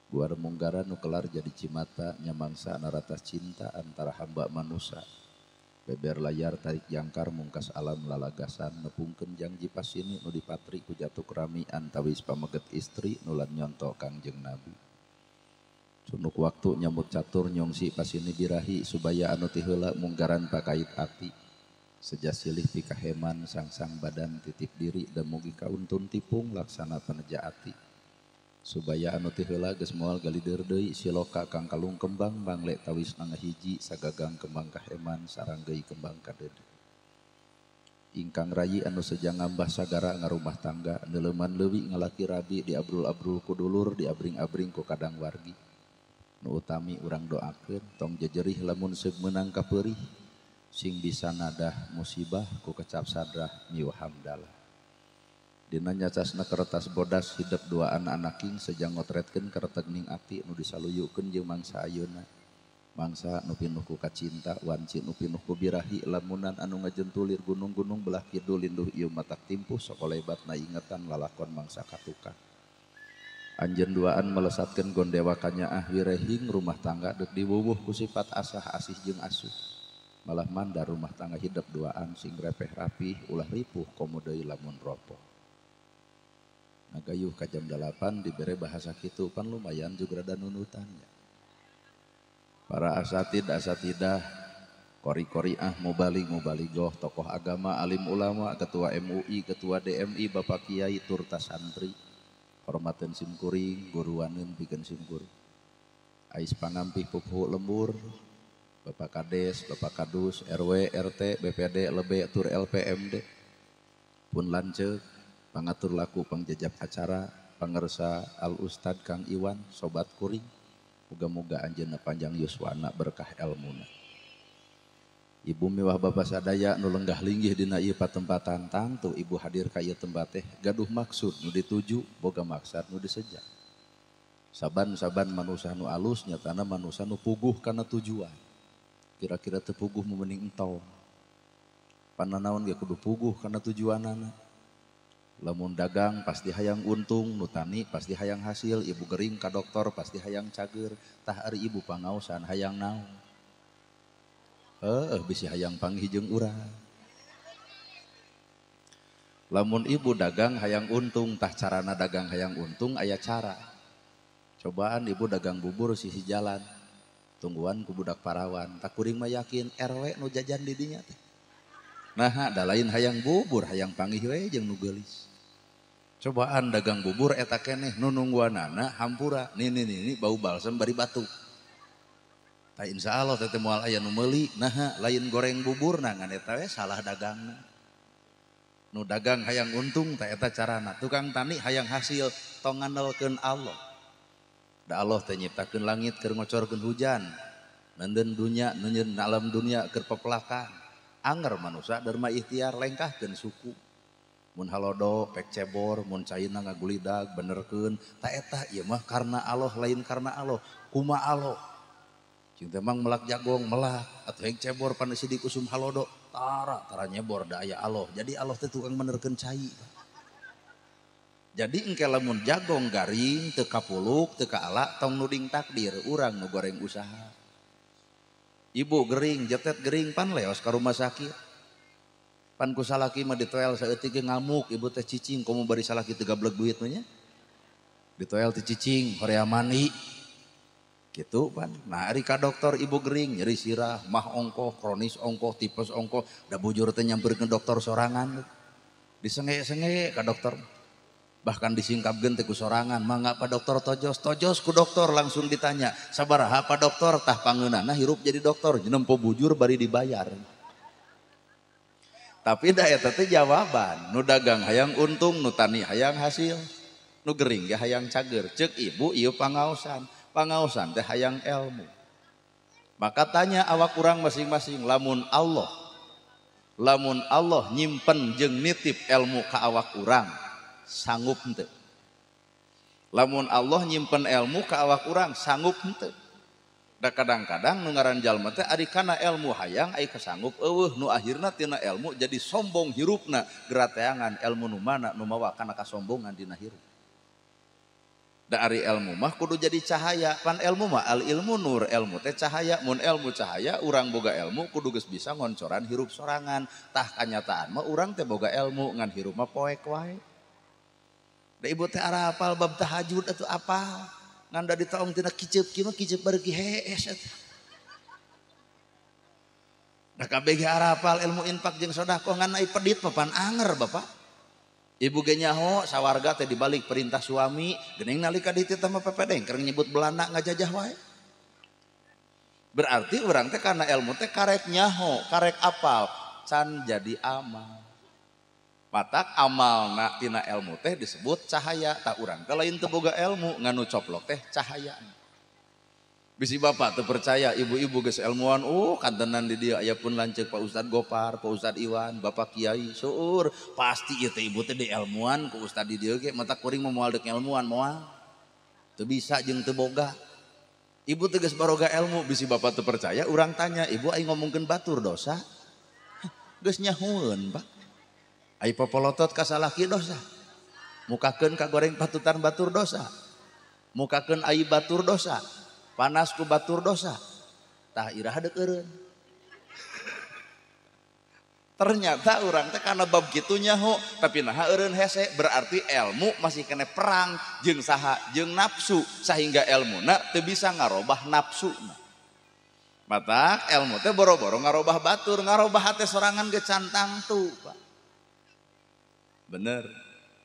Guar munggara nu kelar jadi cimata nyamangsa naratas cinta antara hamba manusa. Beber layar tarik jangkar mungkas alam lalagasan nepungkeun jangji pasini nu dipatri ku jatuk rami antawis pameget istri nulan nyonto Kangjeng Nabi. Cunuk waktu nyambut catur nyongsi pasini birahi subaya anu ti heula munggaran pakait ati. Seja silih pikaheman sangsang badan titip diri dan mugi kauntun tipung laksana peneja ati. Subaya anu ti heula geus moal galider deui siloka kang kalung kembang bangle tawis nangahiji sagagang kembang kaheman saranggei kembang kadeudeuh. Ingkang rayi anu seja ngambah sagara ngarumah tangga neuleuman leuwi ngalaki rabi diabrul-abrul ku dulur diabring-abring ku kadang wargi. Nu utami urang doakeun tong jejerih lamun seug meunang kapeurih sing bisa nadah musibah ku kecap sadrah miu hamdalah. Dina nyacasna kertas bodas hidep dua anak-anaking sejang ngotretkeun keretegning ati nu disaluyukeun jeung mangsa ayeuna. Mangsa nu pinuh ku kacinta wanci nu pinuh ku birahi lamunan anu ngajentulir gunung-gunung belah kidul linduh ieu matak timpuh sokolebatna ingetan lalakon mangsa katukang. Anjeun duaan melesatkeun gondewa kanyaah wirehing rumah tangga deuk diwuwuh ku sifat asah asih jeung asuh. Malah mandar rumah tangga hidep duaan sing repeh rapih ulah ripuh komo deui lamun ropoh. Nagayuh ka jam 8 dibere bahasa kitu pan lumayan juga rada nunutannya. Para asatid asatidah, kori-koriah, mubalig mubaligoh, tokoh agama, alim ulama, ketua MUI, ketua DMI, bapak kiai, turta santri, hormaten simkuring, guruaneun pikeun simkuring. Ais pangampih pupuhu lembur, bapak kades, bapak kadus, RW, RT, BPD, lebe, tur LPMD, pun lanceuk. Pangatur laku pangjejap acara pangersa Al Ustad Kang Iwan sobat kuring muga-muga anjeunna panjang yuswana berkah elmuna. Ibu miwah bapa sadaya nu lenggah linggih dina ieu patempatan tangtu ibu hadir ka ieu tempat teh gaduh maksud nu dituju boga maksad nu diseja. Saban-saban manusa nu alus nyatana manusa nu puguh kana tujuan. Kira-kira teu puguh mu mending entong. Pananaon ge kudu puguh kana tujuanana. Lamun dagang pasti hayang untung, nu tani pasti hayang hasil, ibu gering ka dokter pasti hayang cager, tah ari ibu pangaosan hayang naon. Heuh bisi hayang panggih jeung urang. Lamun ibu dagang hayang untung, tah carana dagang hayang untung aya cara. Cobaan ibu dagang bubur sisi jalan, tungguan ku budak parawan, tak kuring mah yakin RW nu jajan di dinya teh. Nah, da lain hayang bubur, hayang panggih we jeung nu geulis. Cobaan dagang bubur eta keneh nu nungguanana hampura nini nini bau balsem bari batuk. Tah insyaallah teh moal aya nu meuli, naha lain goreng bubur na ngan eta we salah dagangna. Nu dagang hayang untung tah eta carana, tukang tani hayang hasil tong ngandelkeun Allah. Da Allah teh nyiptakeun langit keur ngocorkeun hujan, neundeun dunya, neundeun alam dunya keur pepelakan. Anger manusia derma ikhtiar lengkahkeun suku. Mun halodo pek cebor, mun caina ngagulidag benerkeun, ta eta ieu mah karena Allah lain karena Allah, kuma Allah. Cing teh mang melak jagong melak atuh heng cebor pan sidik usum halodo, tara tara nyebor da aya Allah. Jadi Allah teh tukang benerkeun cai. Jadi engke lamun jagong garing teu kapuluk teu kaala tong nuding takdir urang nu goreng usaha. Ibu gering, jetet gering, pan leos ka rumah sakit. Pan ku salaki mah ditoel saeutik ge ngamuk, ibu teh cicing, komo bari salaki teu gableg duit mah nya. Ditoel teh cicing, horea mani. Gitu pan. Nah ari ka dokter ibu gering, nyeri sirah, mah ongkoh, kronis ongkoh, tipes ongkoh, da bujur teh nyamperkeun dokter sorangan. Disenge-senge ka dokter. Bahkan disingkapkeun teh ku sorangan, mangga Pak Dokter tojos, tojos ku dokter langsung ditanya, sabaraha Pak Dokter, tah pangeunana hirup jadi dokter, nempo bujur bari dibayar. Tapi da eta teh jawaban, nu dagang hayang untung, nu tani hayang hasil, nu gering ge hayang cager. Ceuk ibu ieu pangaosan, pangaosan teh hayang ilmu. Maka tanya awak urang masing-masing, lamun Allah nyimpen jeung nitip ilmu ka awak urang, sanggup henteu. Lamun Allah nyimpen ilmu ka awak urang sanggup henteu. Da kadang-kadang nu ngaran jalma teh ari kana ilmu hayang ai kasanggup eueuh nu akhirna tina ilmu jadi sombong hirupna gerateangan ilmu nu mana nu mawa kana kasombongan dina hirup. Da ari ilmu mah kudu jadi cahaya, pan ilmu mah al ilmu nur, ilmu teh cahaya, mun ilmu cahaya urang boga ilmu kudu geus bisa ngoncoran hirup sorangan. Tah kanyataan mah urang teh boga ilmu ngan hirup mah poek wae. Da ibu teh arapal bab tahajud atuh apal. Ngan da ditaong tina kiceup kieu mah kiceup bareuki hees atuh. Da kabeh ge arapal ilmu infak jeung sedekah ngan ai pedit mah pan anger Bapak. Ibu ge nyaho sawarga teh dibalik perintah suami, geuning nalika dititah mah pepedeng keur nyebut Belanda ngajajah wae. Berarti urang teh karena ilmu teh karek nyaho, karek apal, can jadi amal. Matak amalna tina ilmu teh disebut cahaya, tak urang teh lain teu boga ilmu, ngan nu coplok teh cahaya. Bisi bapak teu percaya ibu-ibu geus ilmuwan, kantenan di dieu aya pun lanceuk Pak Ustad Gopar, Pak Ustad Iwan, Bapak Kiai, seueur pasti ieu teh ibu teh di ilmuwan ku ustad di dieu ge mata kuring mah moal deuk ilmuwan moal. Teu bisa jeung teu boga. Ibu teh geus baroga ilmu, bisi bapak teu percaya urang tanya, ibu aing ngomongkeun batur dosa? Geus nyahueun, Pak. Ai popolotot ka salaki dosa. Mukakeun ka goreng patutan batur dosa. Mukakeun ai batur dosa. Panas ku batur dosa. Tah iraha deuk eureun. Ternyata urang teh kana bab kitu nyaho, tapi naha eureun hese, berarti ilmu masih kena perang jeung saha, jeung nafsu, sehingga ilmuna teu bisa ngarobah nafsuna. Matak ilmu teh boro-boro ngarobah batur, ngarobah hate sorangan ge cantang tuh, Pak. Bener.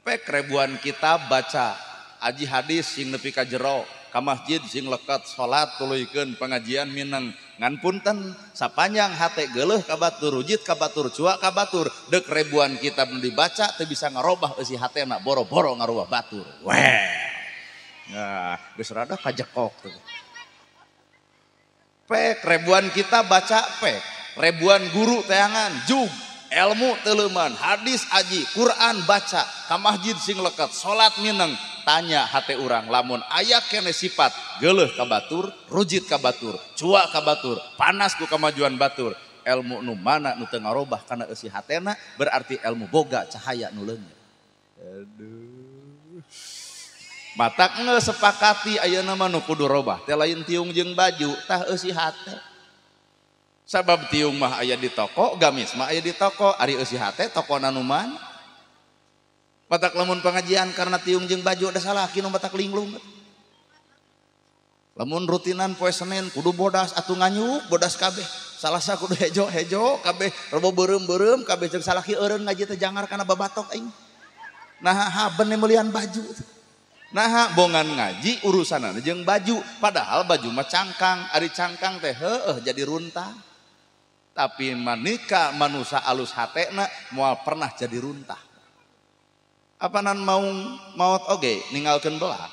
Pek ribuan kitab baca, aji hadis sing nepi ka jero, ka masjid sing leket, salat tuluykeun, pengajian mineng. Ngan punten sapanjang hate geuleuh ka batur, rujit ka batur, cuak ka batur, deuk ribuan kitab nu dibaca teu bisa ngarobah eusi hatena, boro-boro ngarobah batur. Weh. Nah, geus rada kajekok tuh. Pek ribuan kitab baca pek, ribuan guru teangan jug, ilmu teuleman, hadis aji, Quran baca, ka masjid sing leket, salat mineng. Tanya hate urang lamun aya kene sifat geuleuh ka batur, rujit ka batur, cuak ka batur, panas ku kamajuan batur, ilmu nu mana nu teu ngarobah kana eusi hatena, berarti ilmu boga cahaya nu leungit. Aduh. Matak geus sepakati ayeuna mah nu kudu robah teh lain tiung jeung baju, tah eusi hate. Sabab tiung mah aya di toko, gamis mah aya di toko, ari eusi hate tokona nu mana? Matak lamun pengajian karena tiung jeung baju ada salah kinu matak linglung. Lamun rutinan poe Senin kudu bodas atuh nganyuk bodas kabeh. Salasa kudu hejo-hejo kabeh, rebo beureum-beureum kabeh jeung salaki eureun ngaji teh jangar kana babatok aing. Nah haben meulian baju. Nah bongan ngaji urusanana jeung baju, padahal baju mah cangkang, ari cangkang teh heueuh jadi runtah. Tapi manika manusa alus hatena moal pernah jadi runtah. Apanan mau maot oge ninggalkeun belah.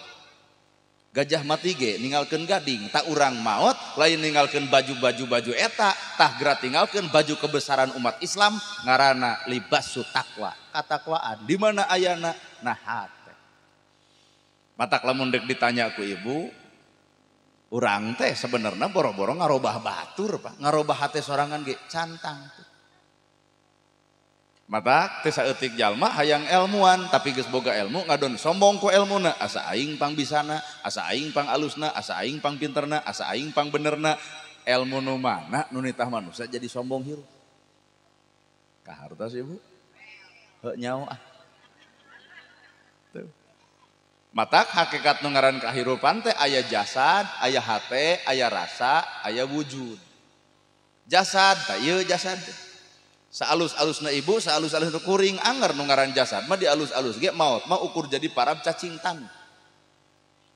Gajah mati ge ninggalkeun gading, tak urang maot lain ninggalkeun baju-baju baju eta, tah geura tinggalkeun baju kebesaran umat Islam ngaranna libasu takwa, katakwaan. Di mana ayana? Nah hate. Matak lamun deuk ditanya ku ibu, urang teh sebenarnya boro-boro ngarobah batur, Pak. Ngarobah hate sorangan ge cantang. Matak teh saeutik jalma hayang ilmuan tapi geus boga ilmu ngadon sombong ku elmuna, asa aing pang bisana, asa aing pang alusna, asa aing pang pinterna, asa aing pang benerna. Elmu nu mana nu nitah manusia jadi sombong hirup. Kahartos ibu? Heuh nyaho ah. Tuh. Matak hakikat nu ngaran kahirupan teh aya jasad, aya hate, aya rasa, aya wujud. Jasad tah ieu jasad. Saalus-alusna ibu, saalus-alusna kuring, anger nu ngaran jasad mah dialus-alus ge maot mah ukur jadi parab cacing tan.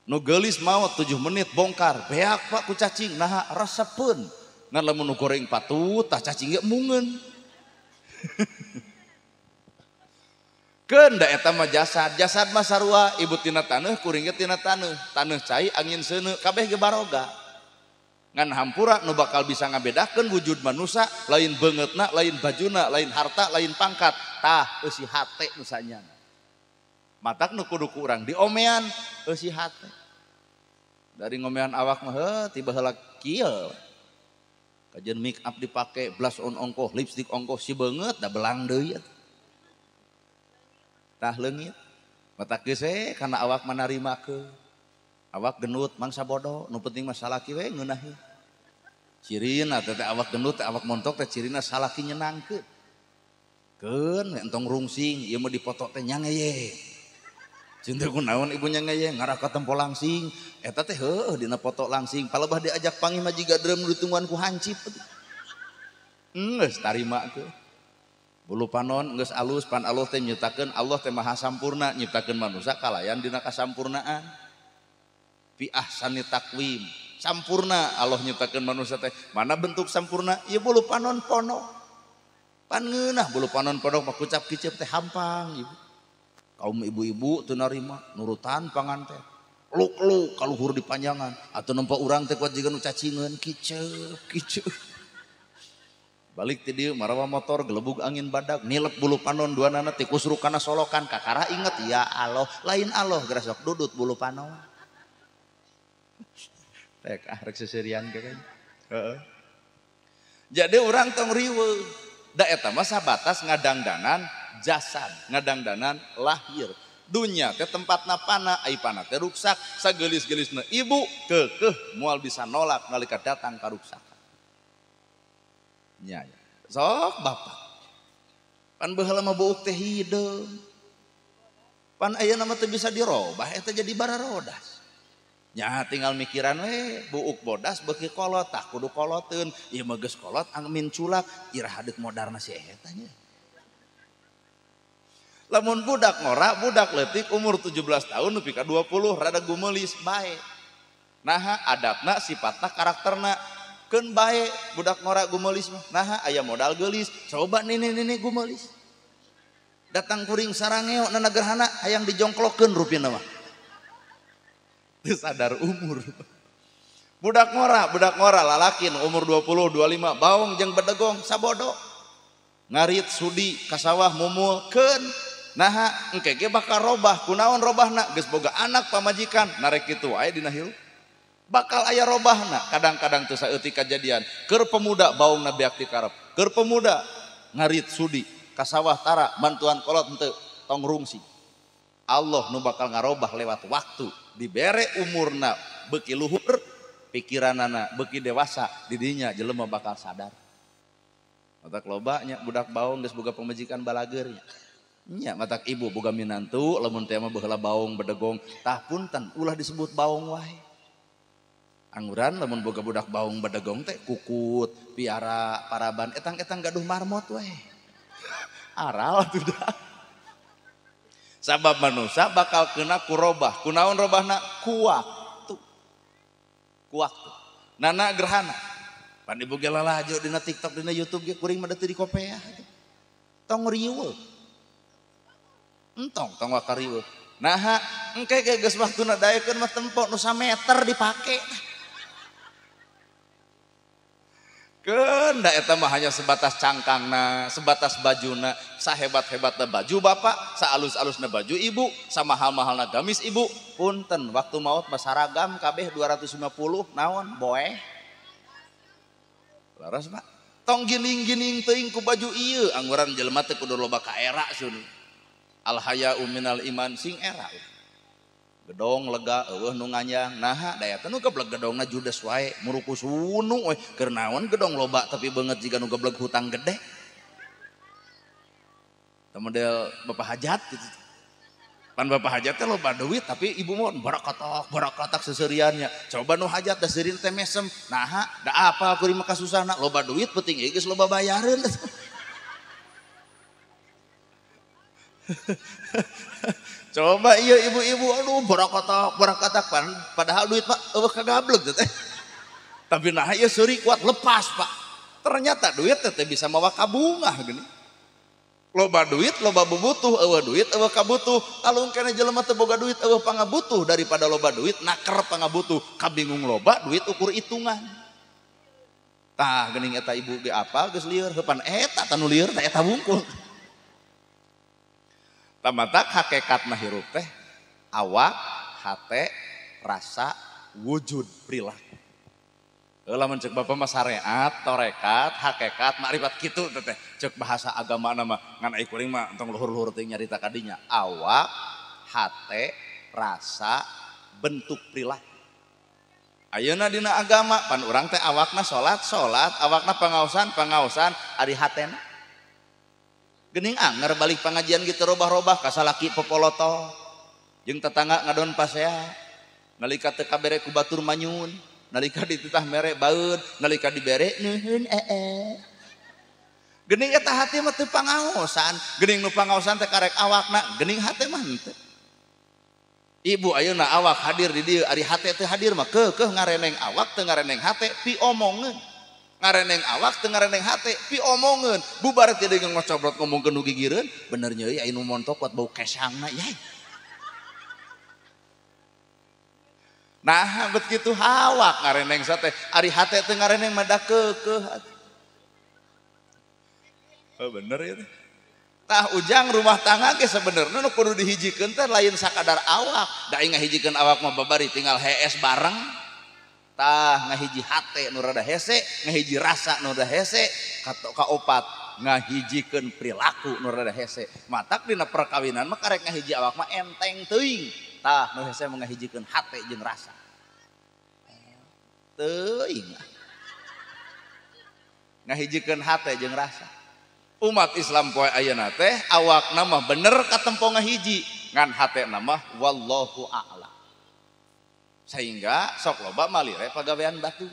Nu geulis maot 7 menit bongkar, beak Pak ku cacing, naha resepeun. Ngan lamun nu goreng patut tah cacing ge mungeun. Keun da eta mah jasad, jasad mah sarua ibu tina taneuh, kuring ge tina taneuh, taneuh cai angin seuneu kabeh ge baroga. Ngan hampura nu bakal bisa ngabedakeun wujud manusia lain beungeutna, lain bajuna, lain harta, lain pangkat, tah eusi hate nu sanyana. Matak nu kudu ku urang diomean eusi hate. Dari ngomean awak mah heuh tiba heula kieu. Kajeun make up dipake, blush on ongkoh, lipstick ongkoh si beungeut da belang deui atuh. Tah leungit. Matak geus we kana awak mah narimakeun. Awak gendut mangsa bodoh, nu penting mah salaki we ngeunaheun. Cirina teh awak gendut teh awak montok teh cirina salaki nyenangkeun. Keun we entong rungsing, ieu mah dipoto teh nyangeye. Cinta kunaon ibu nyangeye ngarah ka tempo langsing, eta teh heueuh dina foto langsing, palebah diajak panggih mah jiga drum nu ditungguan ku hancip. Geus tarima teh. Bulu panon geus alus, pan Allah teh nyiptakeun, Allah teh maha sampurna, nyiptakeun manusia kalayan dina kasampurnaan. Fi ahsani taqwim, sampurna Allah nyiptakeun manusia teh. Mana bentuk sampurna? Ieu bulu panon ponok. Pan ngeunah bulu panon ponok mah kucap kicep teh hampang ibu. Kaum ibu-ibu teu narima nurutan panganten. Luk-luk kaluhur di panjangan atuh nempo urang teh kuat jiga nu cacingeun kicep kicep. Balik ti dieu marawa motor gelebug angin badak nilep bulu panon duanana ti kusruk kana solokan kakara inget ya Allah lain Allah geura sok dudut bulu panon. Rek ah rek seserian ge kan. Heeh. Jadi urang tong riweuh. Da eta mah sabatas ngadangdanan jasad, ngadangdanan lahir. Dunya teh tempatna pana, ai pana teh ruksak, sageulis-geulisna ibu keukeuh moal bisa nolak nalika datang ka ruksakan. Nya sok bapak. Pan baheula mah buuk teh hideung. Pan ayeuna mah teu bisa dirobah eta jadi bararodas. Nya tinggal mikiran we buuk bodas beuki kolot tah kudu koloteun ieu mah geus kolot angmin culak iraha deuk modarna si eta nya. Lamun budak ngora budak leutik umur 17 tahun nepi ka 20 rada gumeulis bae. Naha adabna sifatna karakterna keun bae budak ngora gumeulis mah. Naha aya modal geulis coba nini-nini gumeulis. Datang kuring sarangeo nana gerhana hayang dijongklokkeun rupina mah. Teu sadar umur. Budak ngora lalaki nu umur 20, 25 baong jeung bedegong sabodo. Ngarit sudi ka sawah mumul keun. Naha engke ge bakal robah, kunaon robahna geus boga anak pamajikan narek kitu wae dina hirup. Bakal aya robahna, kadang-kadang teu saeutik kajadian. Keur pemuda baongna beak ti karep. Keur pemuda ngarit sudi ka sawah tara bantuan kolot henteu tong rungsi. Allah nu bakal ngarobah lewat waktu. Dibere umurna beuki luhur, pikiranana beuki dewasa, didinya jelema bakal sadar. Matak loba nya budak baong geus boga pamajikan balager nya. Nya matak ibu boga minantu lamun teh mah baheula baong bedegong, tah punten ulah disebut baong wae. Angguran lamun boga budak baong bedegong teh kukut, piara, paraban etang-etang gaduh marmot wae. Aral atuh dah. Sabab manusia bakal kena kurobah. Kunaon robahna? Ku waktu. Ku waktu. Nana gerhana. Pan ibu ge lalajo dina TikTok dina YouTube ge kuring mah teu dikopeah. Tong riweuh. Entong tong waka riweuh. Naha engke ge geus waktuna daekeun mah tempo nu sameter dipake. Keun da eta mah hanya sebatas cangkangna, sebatas bajuna, sahebat-hebatna baju bapak, saalus-alusna baju ibu, samahal-mahalna gamis ibu. Punten waktu maot mah saragam kabeh 250 naon boeh. Laras Pak. Tong gining-gining teuing ku baju ieu, angguran jelema teh kudu loba kaera sun. Al haya'u minal iman sing era. Gedong lega eueuh nu nganyang naha da eta nu geblek gedongna judes wae murukusunu we keur naon gedong loba tapi beungeut jiga nu geblek hutang gede. Teu model bapak hajat gitu. Pan bapak hajat teh loba duit tapi ibu mah barakatak barakatak seseriannya. Coba nu hajat da seurin teh mesem naha da apa kuring mah kasusahna loba duit penting ieu geus loba bayareun. Coba iya ibu-ibu aduh barakatak barakatak padahal duit pak eueuh kagablek teh. Tapi nah ieu seuri kuat lepas Pak. Ternyata duit teh bisa mawa kabungah gini. Loba duit loba bubutuh eueuh duit eueuh kabutuh. Alung keneh jelema teu boga duit eueuh pangabutuh daripada loba duit naker pangabutuh. Kabingung loba duit ukur hitungan. Tah geuning eta ibu ge apal geus lieur heupan eta tanu lieur teh eta wungkul. Tamatak hakikatna hirup teh awak, hate, rasa, wujud, perilaku. Lamun cek bapak mah syariat, torekat, hakikat, makrifat kitu teh. Cek bahasa agama mah ngan ai kuring mah entong luhur-luhur teh nyarita kadinya. Awak, hate, rasa, bentuk perilaku. Ayeuna dina agama pan urang teh awakna salat salat, awakna pangaosan pangaosan, ari hatena geuning anger balik pengajian gitu robah-robah ka salaki popoloto jeung tetangga ngadon pasea nalika teu kabere ku batur manyun, nalika dititah mere baeud, nalika dibere nuhun ee. Geuning eta hati mah teu pangaosan, geuning nu pangaosan teh karek awakna, geuning hate mah henteu. Ibu ayeuna awak hadir di dieu, ari hate teu hadir mah keukeuh ngareneng awak teu ngareneng hate piomongeun. Ngareneng awak teu ngareneng hate piomongeun. Bubar teh deui ngocobrot ngomongkeun nu gigireun, bener nya euy aya nu montok kuat bau kesangna yai. Nah, bet kitu awak ngareneng sate, ari hate teu ngareneng mah da keukeuh. Oh, bener ya teh. Tah ujang rumah tangga ge sebenarnya nu kudu dihijikeun teh lain sakadar awak. Da ngahijikeun awak mah babari tinggal hees bareng. Tah ngahiji hate nu rada hese, ngahiji rasa nu rada hese, kaopat ngahijikeun perilaku nu rada hese. Matak dina perkawinan mah karek ngahiji awak mah enteng teuing. Tah nu hese mah ngahijikeun hate jeung rasa. Teuing. Ngahijikeun hate jeung rasa. Umat Islam poe ayeuna teh awakna mah bener katempo ngahiji ngan hatena mah wallahu a'lam. Sehingga sok loba malire pagawean batur.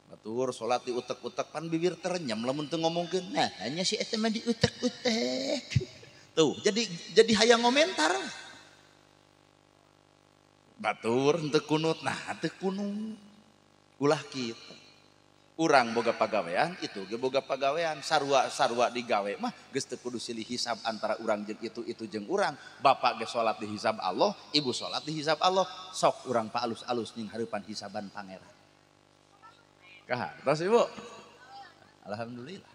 Batur salat diutek-utek pan bibir terenyem lamun teu ngomongkeun. Nah, hanya si eta mah diutek-utek. Tuh, jadi hayang ngomentar. Batur henteu kunut, nah teu kunut. Ulah kitu. Urang boga pagawean itu ge boga pagawean, sarua-sarua digawe mah geus teu kudu silih hisab antara urang jeung itu, itu jeung urang. Bapak ge salat dihisab Allah, ibu salat dihisab Allah, sok urang paalus-alus ning hareupan hisaban pangeran. Kahartos ibu? Alhamdulillah.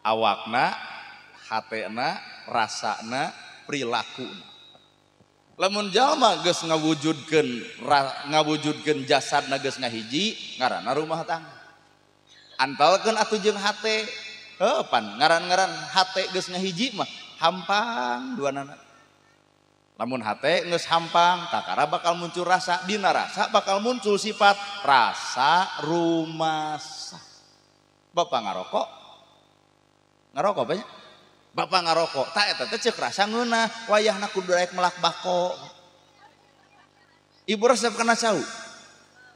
Awakna, hatena, rasana, perilakuna. Lamun jalma geus ngawujudkeun jasadna geus ngahiji ngaranna rumah tangga. Antalkeun atuh jeung hate. Heuh pan ngaran-ngaran hate geus ngahiji mah hampang duanana. Lamun hate geus hampang kakara bakal muncul rasa, dina rasa bakal muncul sifat rasa rumasa. Bapak ngarokok? Ngarokok banyak? Bapak ngarokok, tak eta teh ceuk rasa ngeunah, wayahna kudu daek melak bako. Ibu resep kana cau.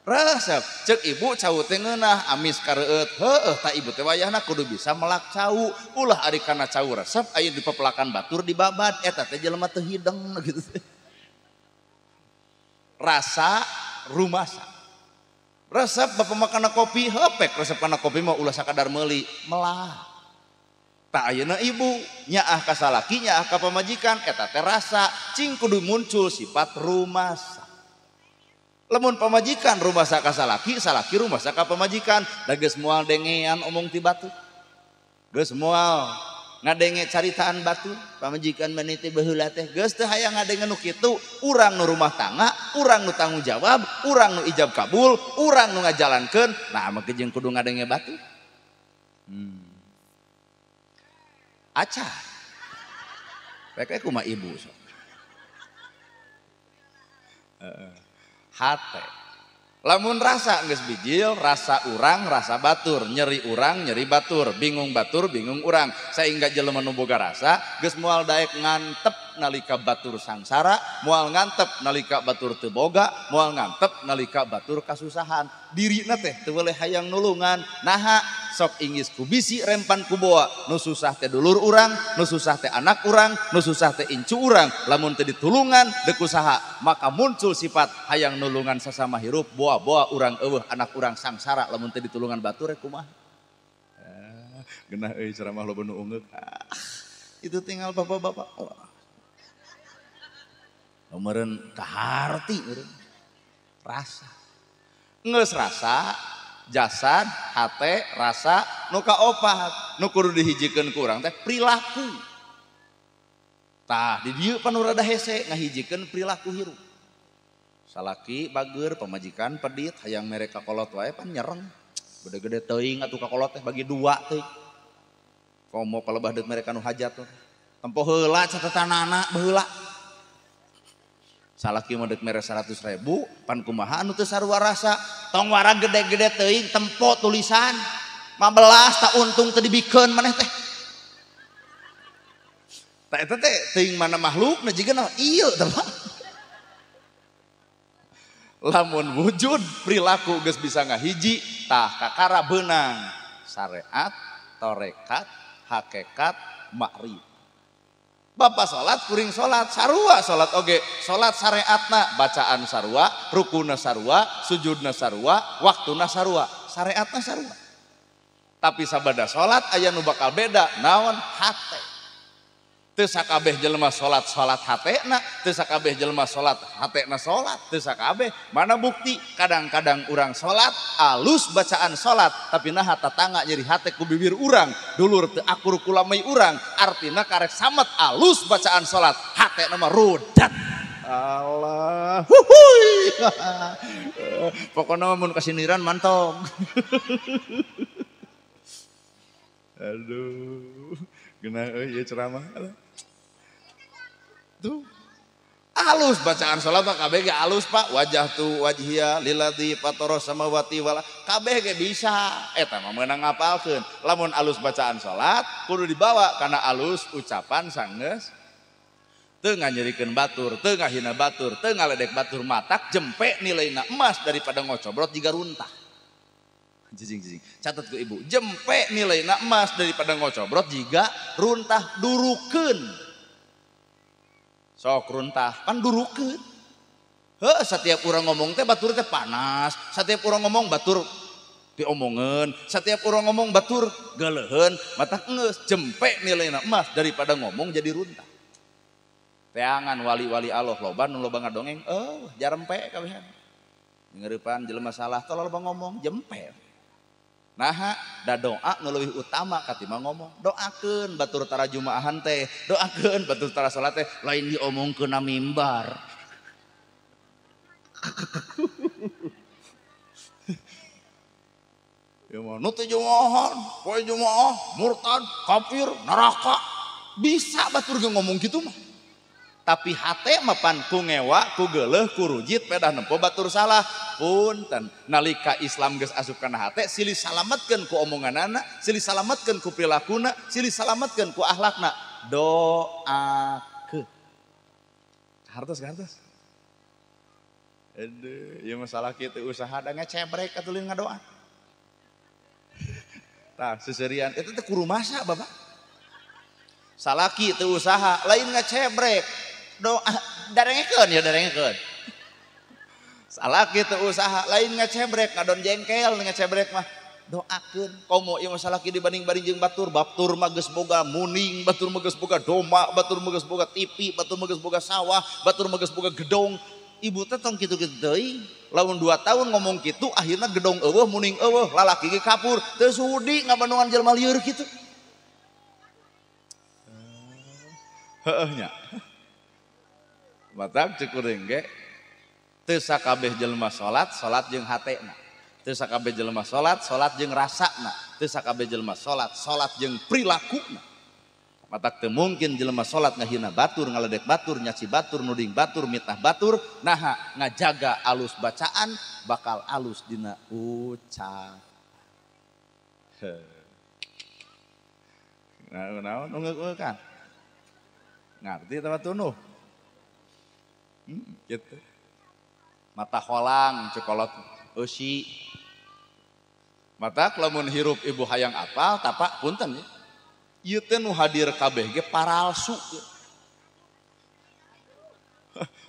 Resep, ceuk ibu cau teh ngeunah, amis kareueut. Heueuh, tak ibu teh wayahna kudu bisa melak cau. Ulah ari kana cau resep aya dipepelakan batur dibabad, eta teh jelema teu hideng gitu teh. Rasa rumasa. Resep bapak mah kana kopi, hepek resep kana kopi mah ulah sakadar meuli, melah. Tak ayeuna ibu nyaah ka salaki nyaah ka pamajikan eta teh rasa cing kudu muncul sifat rumasa. Lamun pamajikan rumasa ka salaki, salaki rumasa ka pamajikan, da geus moal dengean omong ti batu. Geus moal ngadenge caritaan batu, pamajikan meni teh baheula teh geus teu hayang ngadenge nu kitu, urang nu rumah tangga, urang nu tanggung jawab, urang nu ijab kabul, urang nu ngajalankeun, nah mah jeung kudu ngadenge batu. Aca, rek kumaha ibu sok. Hate. Lamun rasa geus bijil, rasa urang, rasa batur, nyeri urang, nyeri batur, bingung batur, bingung urang. Sehingga jelema nu boga rasa geus moal daek ngantep nalika batur sangsara, moal ngantep nalika batur teu boga, moal ngantep nalika batur kasusahan. Dirina teh teu weleh hayang nulungan, naha sok ingis ku bisi rempan ku boa, nu susah teh dulur urang, nu susah teh anak urang, nu susah teh incu urang, lamun teu ditulungan deuk usaha, maka muncul sifat hayang nulungan sasama hirup, boa-boa urang eueuh anak urang sangsara lamun teu ditulungan batur kumaha. Geunah euy ceramah loba nu ungeuk. Itu tinggal bapak-bapak. Meureun kaharti meureun. Rasa. Geus rasa, jasad, hate, rasa, nu kaopat, nu kudu dihijikeun ku urang teh perilaku. Tah di dieu pan rada hese ngahijikeun perilaku hirup. Salaki bager, pamajikan pedit, hayang mere ka kolot wae pan nyereng. Gede-gede teuing atuh ka kolot teh bagi dua teuing. Komo palebah deuk mere ka nu hajat tuh. Tempo heula catatanana baheula. Salaki mah deuk mere 100.000 pan kumaha anu teu sarua rasa. Tong wara gede-gede teuing tempo tulisan. 15 tak untung teu dibikeun maneh teh. Tah eta teh teuing mana makhlukna jiga na ieu teh Pak. Lamun wujud perilaku geus bisa ngahiji tah kakara beunang syariat, tarekat, hakikat, makrifat. Bapak salat kuring salat sarua salat oge, salat syariatna bacaan sarua, rukuna sarua, sujudna sarua, waktuna sarua, syariatna sarua. Tapi sabada salat aya nu bakal beda naon hate. Teu sakabeh jelema salat salat hatena, teu sakabeh jelema salat hatena salat, teu sakabeh. Mana bukti kadang-kadang urang salat alus bacaan salat tapi naha tatangga nyeri hate ku bibir urang, dulur teu akur ku lamai urang, artina karek samet alus bacaan salat, hatena mah rudat. Allah, huhuy. Pokona mun kasiniran mantog. Aduh, geunah euy ieu ceramah. Tuh. Alus bacaan salat mah kabeh ge alus Pak, wajah tu wajhiya lilladzi fatara samawati wal kabeh ge bisa. Eta mah meunang ngapalkeun. Lamun alus bacaan salat kudu dibawa kana alus ucapan sanggeus. Teu nganyerikeun batur, teu ngahina batur, teu ngaledek batur, matak jempe nilaina emas daripada ngocobrot jiga runtah. Jijing-jijing. Catat ku ibu, jempe nilaina emas daripada ngocobrot jiga runtah, durukeun. Sok runtah, pan durukeun. Heuh, setiap urang ngomong teh batur teh panas, setiap urang ngomong batur diomongeun, setiap urang ngomong batur geuleuheun, matak geus jempe nilaina emas daripada ngomong jadi runtah. Teangan wali-wali Allah loba nu loba ngadongeng, jarempe kabehan. Ngeureupan jelema salah teh loba ngomong jempe. Naha da doa nu leuwih utama katimbang ngomong. Doakeun batur tara jumaahan teh, doakeun batur tara salat teh, lain diomongkeun na mimbar. Ya mah nu teu jumaahan, poe jumaah, murtad, kafir, neraka. Bisa batur ge ngomong kitu mah. Tapi hate mah pan ku ngewa, ku geuleuh, ku rujit, pedah nempo batur salah. Punten, nalika Islam geus asup kana hate, silih salametkeun ku omonganana, silih salametkeun ku prilakuna, silih salametkeun ku akhlakna. Doakeun. Hartos hartos. Aduh, ieu masalah kitu usaha da ngecebrek atuh lin ngadoa. Tah, seserian eta teh kurumasa Bapak. Salaki teu usaha, lain ngecebrek. Doa darengekeun ya darengekeun. Salaki teu usaha, lain ngecebrek, ngadon jengkel ngecebrek mah. Doakeun komo ieu mah salaki dibanding-banding jeung batur, batur mah geus boga muning, batur mah geus boga domba, batur mah geus boga TV, batur mah geus boga sawah, batur mah geus boga gedong. Ibu teh tong kitu-kitu teuing. Lamun 2 tahun ngomong kitu akhirna gedong eueuh, muning eueuh, lalaki ge kapur, teu sudi ngabandungan jelema lieur kitu. Heeh nya. Matak cek kuring ge teu sakabeh jelema salat, salat jeung hatena. Teu sakabeh jelema salat, salat jeung rasana. Teu sakabeh jelema salat, salat jeung prilakuna. Matak teu mungkin jelema salat ngahina batur, ngaledek batur, nyaci batur, nuding batur, mitnah batur, naha ngajaga alus bacaan bakal alus dina ucap. Nah, naon ungeuk-ungeuk ngerti sama tunuh. Gitu. Mata holang cekolot eusi. Mata lamun hirup ibu hayang apal tapak punten ya. Ieu teh nu hadir kabeh ge paralsu.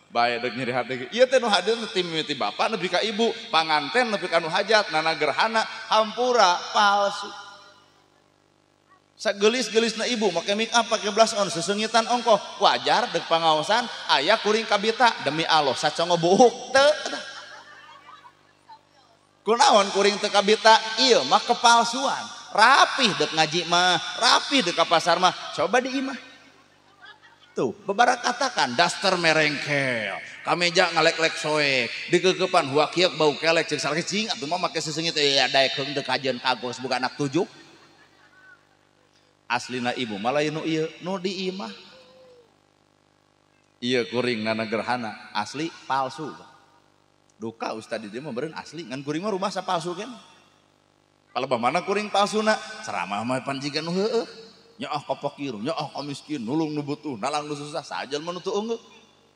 Bae deuk nyeri hate ge. Ieu teh nu hadir ti mimiti bapak nepi ka ibu, panganten nepi ka nu hajat, nana gerhana, hampura palsu. Sagelis-gelisna ibu make make up, make blush on, sesengitan ongkoh, wajar dek pangaosan aya kuring kabita demi Allah sacongo buuk teu. Kunaon kuring teu kabita ieu mah kepalsuan. Rapih dek ngaji mah, rapih dek ka pasar mah, coba di imah. Tuh, bebara katakan daster merengkel, kameja ngalek-lek soek, dikekepan huakiek bau kelek jeung salaki cing atuh mah make sesengit ya daek heung teu kajeun kagos buka anak tujuh. Aslina ibu malah nu ieu nu di imah. Iya kuring nana gerhana asli palsu. Duka ustad di dieu mah beureun asli ngan kuring mah rumah palsu kan. Palebah mana kuring palsuna ceramah mah pan jiga nu heueuh. Nyaah ka fakir, nyaah ka miskin, nulung nu butuh, nalang nu susah, sajal mah nu teu ungeuk.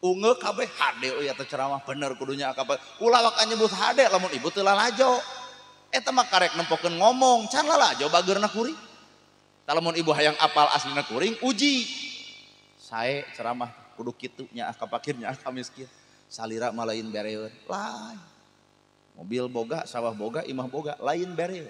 Ungeuk kabeh hade euy eta ceramah bener kudunya ka ulah waka nyebut hade lamun ibu teu lalajo. Eta mah karek nempokeun ngomong can lalajo bageurna kuring. Tah lamun ibu hayang apal aslina kuring uji. Sae ceramah kudu kitu nyaah ka fakir, nyaah ka miskin. Salira mah lain bereun. Lain. Mobil boga, sawah boga, imah boga, lain bereun.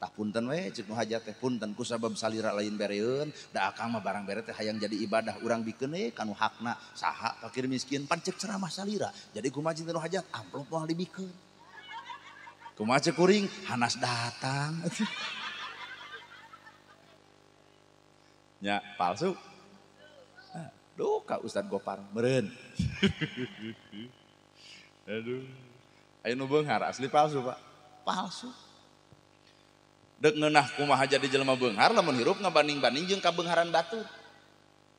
Tah punten we ceuk nu hajat teh punten ku sabab salira lain bereun, da akang mah barang bere teh hayang jadi ibadah urang bikeun we kanu hakna saha fakir miskin pan ceuk ceramah salira. Jadi kumaha cinta nu hajat amplop moal dibikeun. Kumaha ceuk kuring hanas datang. Nya palsu. Nah, duka Ustad Gopar meureun. Aduh. Aya nu beunghar asli palsu, Pak. Palsu. Dek ngeunah kumaha jadi jelema beunghar lamun hirup ngabanding-banding jeung kabeungharan batur.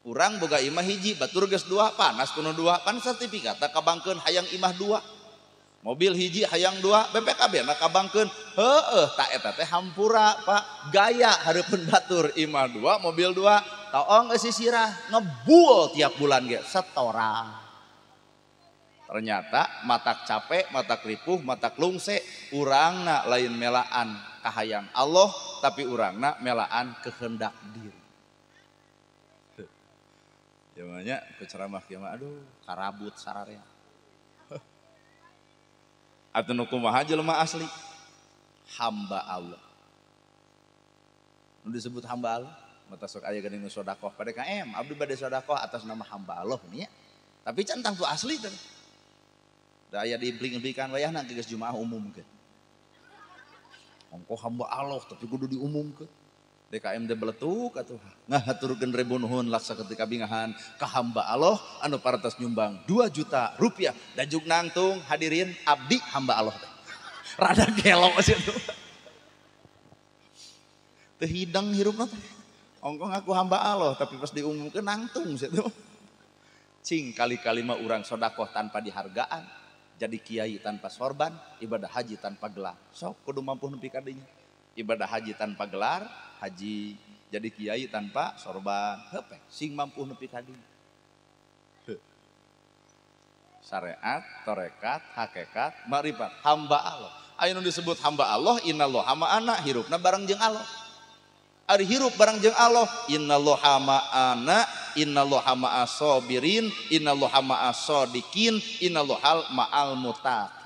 Urang boga imah hiji, batur geus dua, panas kuno dua, pan sertifikat kabangkeun hayang imah dua. Mobil hiji hayang dua, BPKB na kabangkeun. Heueuh, ta eta teh hampura, Pak. Gaya hareupeun batur imah dua, mobil dua, toong eusi sirah ngebul tiap bulan ge setoran. Ternyata matak capek, matak ripuh, matak lungse, urangna lain melaan kahayang Allah, tapi urangna melaan kehendak diri. Jamanya keceramah kieu mah aduh karabut sararea. Atuh nu kumaha jelema asli? Hamba Allah. Nu disebut hamba Allah, mata sok aya geuning nu sedekah pada KM, abdi bade sedekah atas nama hamba Allah nya. Tapi can tangtu asli teh. Da aya diimpling-implikan wayahna geus Jumaah umumkeun. Ongko hamba Allah tapi kudu diumumkeun. DKM teh beletuk atuh ngahaturkeun ribu nuhun laksa ketika bingahan ka hamba Allah anu parantos nyumbang 2 juta rupiah dajuk nangtung hadirin abdi hamba Allah teh. Rada gelo situ. Teu hidang hirupna teh. Ongko ngaku hamba Allah tapi pas diumumkeun nangtung situ. Cing kali-kali mah urang sedekah tanpa dihargaan, jadi kiai tanpa sorban, ibadah haji tanpa gelar. Sok kudu mampu nepi ka dinya. Ibadah haji tanpa gelar, haji jadi kiai tanpa sorban, heup sing mampu nepi ka dinya. Syariat, tarekat, hakikat, makrifat, hamba Allah. Aya nu disebut hamba Allah, innallaha ma'ana, hirupna bareng jeung Allah. Ari hirup bareng jeung Allah, innallaha ma'ana, innallaha ma'as-sabirin, innallaha ma'as-sadiqin, innallaha ma'al muttaqin.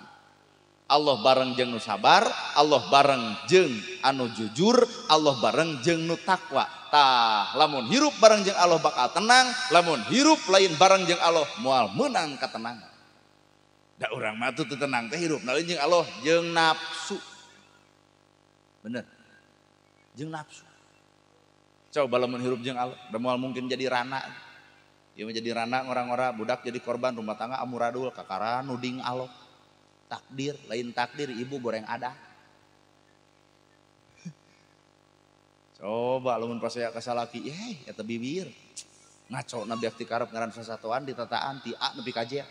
Allah bareng jeung nu sabar, Allah bareng jeung anu jujur, Allah bareng jeung nu takwa. Tah, lamun hirup bareng jeung Allah bakal tenang, lamun hirup lain bareng jeung Allah moal meunang katenangan. Da urang mah teu tenang teh hirup lain jeung Allah jeung nafsu. Bener. Jeung nafsu. Coba lamun hirup jeung Allah, da moal mungkin jadi rana. Ieu mah jadi rana ngora-ngora, budak jadi korban rumah tangga amuradul kakara nuding Allah. Takdir, lain takdir ibu goreng ada. Coba lamun pas saya kasalaki, eh eta bibir. Ngaco nabi akti karep ngaran sasatoan ditataan ti A nepi ka J.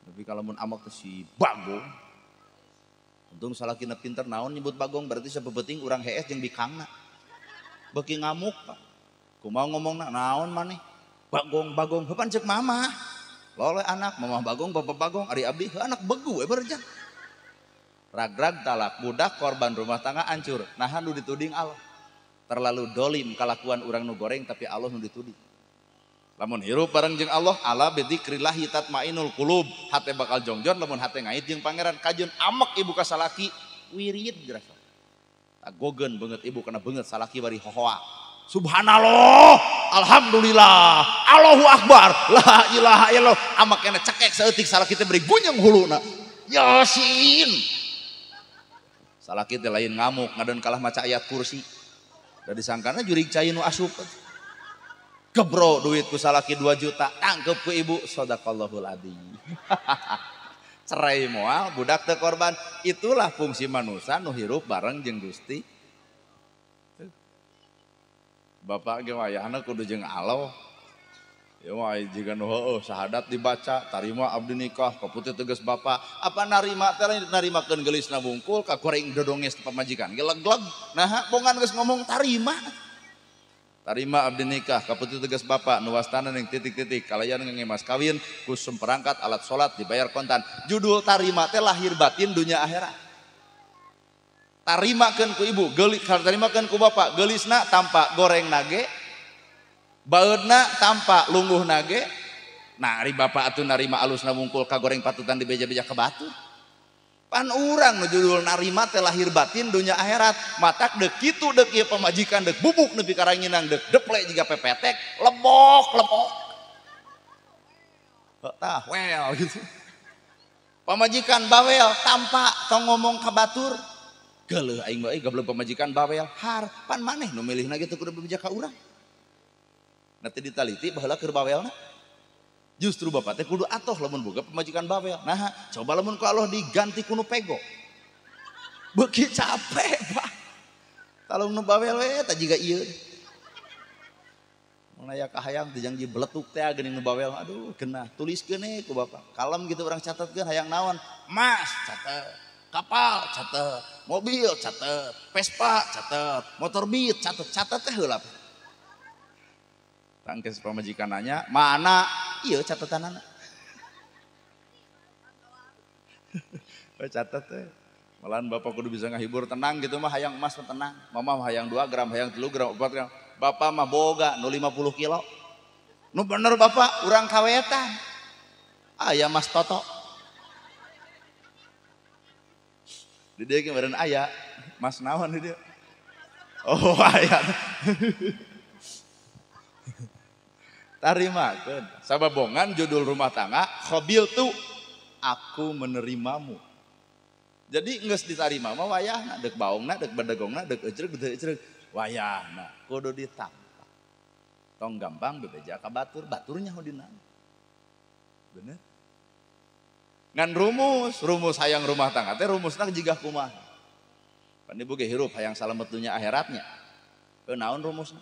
Nepi ka lamun amak teh si Bagong. Untung salakina pinter naon nyebut Bagong berarti sapepeting urang hees jeung bikangna. Beuki ngamuk Pak. Kumaha ngomongna naon maneh? Bagong bagong heupan ceuk mama. Loleh anak, mamah bagong, bapak bagong, ari abdi, heuh anak begu we berjan. Ragrag talak, budak korban rumah tangga hancur. Naha nu dituding Allah. Terlalu dolim kalakuan urang nu goreng tapi Allah nu dituding. Lamun hirup bareng jeung Allah, ala bidzikrillahi tatmainul qulub. Hate bakal jongjon lamun hate ngait jeung pangeran kajeun amek ibu ka salaki wirid gerasa. Tagogeun beungeut ibu kana beungeut salaki bari hohoa. Subhanallah, alhamdulillah, Allahu akbar, la ilaha illallah. Amak kena cekek saeutik salaki teh beri gunyeng huluna. Yasin. Salaki teh lain ngamuk ngadon kalah maca ayat kursi. Da disangkana jurig cai nu asup. Gebro duit ku salaki 2 juta, tangkep ku ibu, sadaqallahul adzim. Cerai moal, budak teu korban. Itulah fungsi manusia nu hirup bareng jeung Gusti. Bapak ge wayahna kudu jeung Allah. Ya mah jiga nu heueuh syahadat dibaca, tarima abdi nikah, kaputih tegas bapak. Apa narima teh narimakeun geulisna wungkul ka goreng dodonges pamajikan. Geleg-geleg. Nah, bongan geus ngomong tarima. Tarima abdi nikah, kaputih tegas bapak, nu wastana ning titik-titik kalayan ngemas kawin ku semperangkat alat salat dibayar kontan. Judul tarima teh lahir batin dunia akhirat. Tarimakeun ku ibu, geulis tarimakeun ku bapak, geulisna tampa goreng nage. Baeudna tampa lungguh nage. Nah, ari bapak atuh narima alusna wungkul ka goreng patutan dibeja-beja ka batu. Pan urang nu judul narima teh lahir batin dunia akhirat. Matak deuk kitu deuk ieu pamajikan deuk bubuk nepi ka ranginang deuk deple jiga pepetek, lebok lebok. Tah wel gitu. Pamajikan bawel tampa tong ngomong ka batur. Geuleuh aing mah euy gableg pamajikan bawel. Har pan maneh nu milihna ge teu kudu bebeja ka urang. Nanti ditaliti baheula keur bawelna. Justru bapak teh kudu atoh lamun boga pamajikan bawel. Nah, coba lamun ku Allah diganti ku nu pego. Beuki capek, Pak. Talung nu bawel we tah jiga ieu. Mun aya kahayang teh jangji beletuk teh geuning nu bawel. Aduh, genah. Tuliskeun we ku bapak. Kalem gitu urang catetkeun hayang naon? Mas, catet. Kapal, catet. Mobil, catet. Vespa, catet. Motor Beat, catet. Catet teh heula. Tangkes pamajikan nanya, mana? Iya catatan anak. Catat teh. Malahan bapak kudu bisa ngahibur tenang gitu mah hayang emas mah tenang. Mama mah hayang 2 gram, hayang 3 gram, 4 gram. Bapak mah boga nu 50 kilo. Nu bener bapak, urang kawetan. Aya Mas Toto. Di dieu kemarin aya, Mas naon di dieu? Oh, aya. Tarimakeun. Sababongan judul rumah tangga qabil tu aku menerimamu. Jadi geus ditarima mah wayahna deuk baongna deuk bedegongna deuk ejreg deuk ejreg wayahna kudu ditampa. Tong gampang bebeja ka batur, batur nyaho dina. Bener? Ngan rumus, rumus hayang rumah tangga teh rumusna jiga kumaha. Pan ibu ge hirup hayang salamet dunya akhiratnya. Heuh naon rumusna?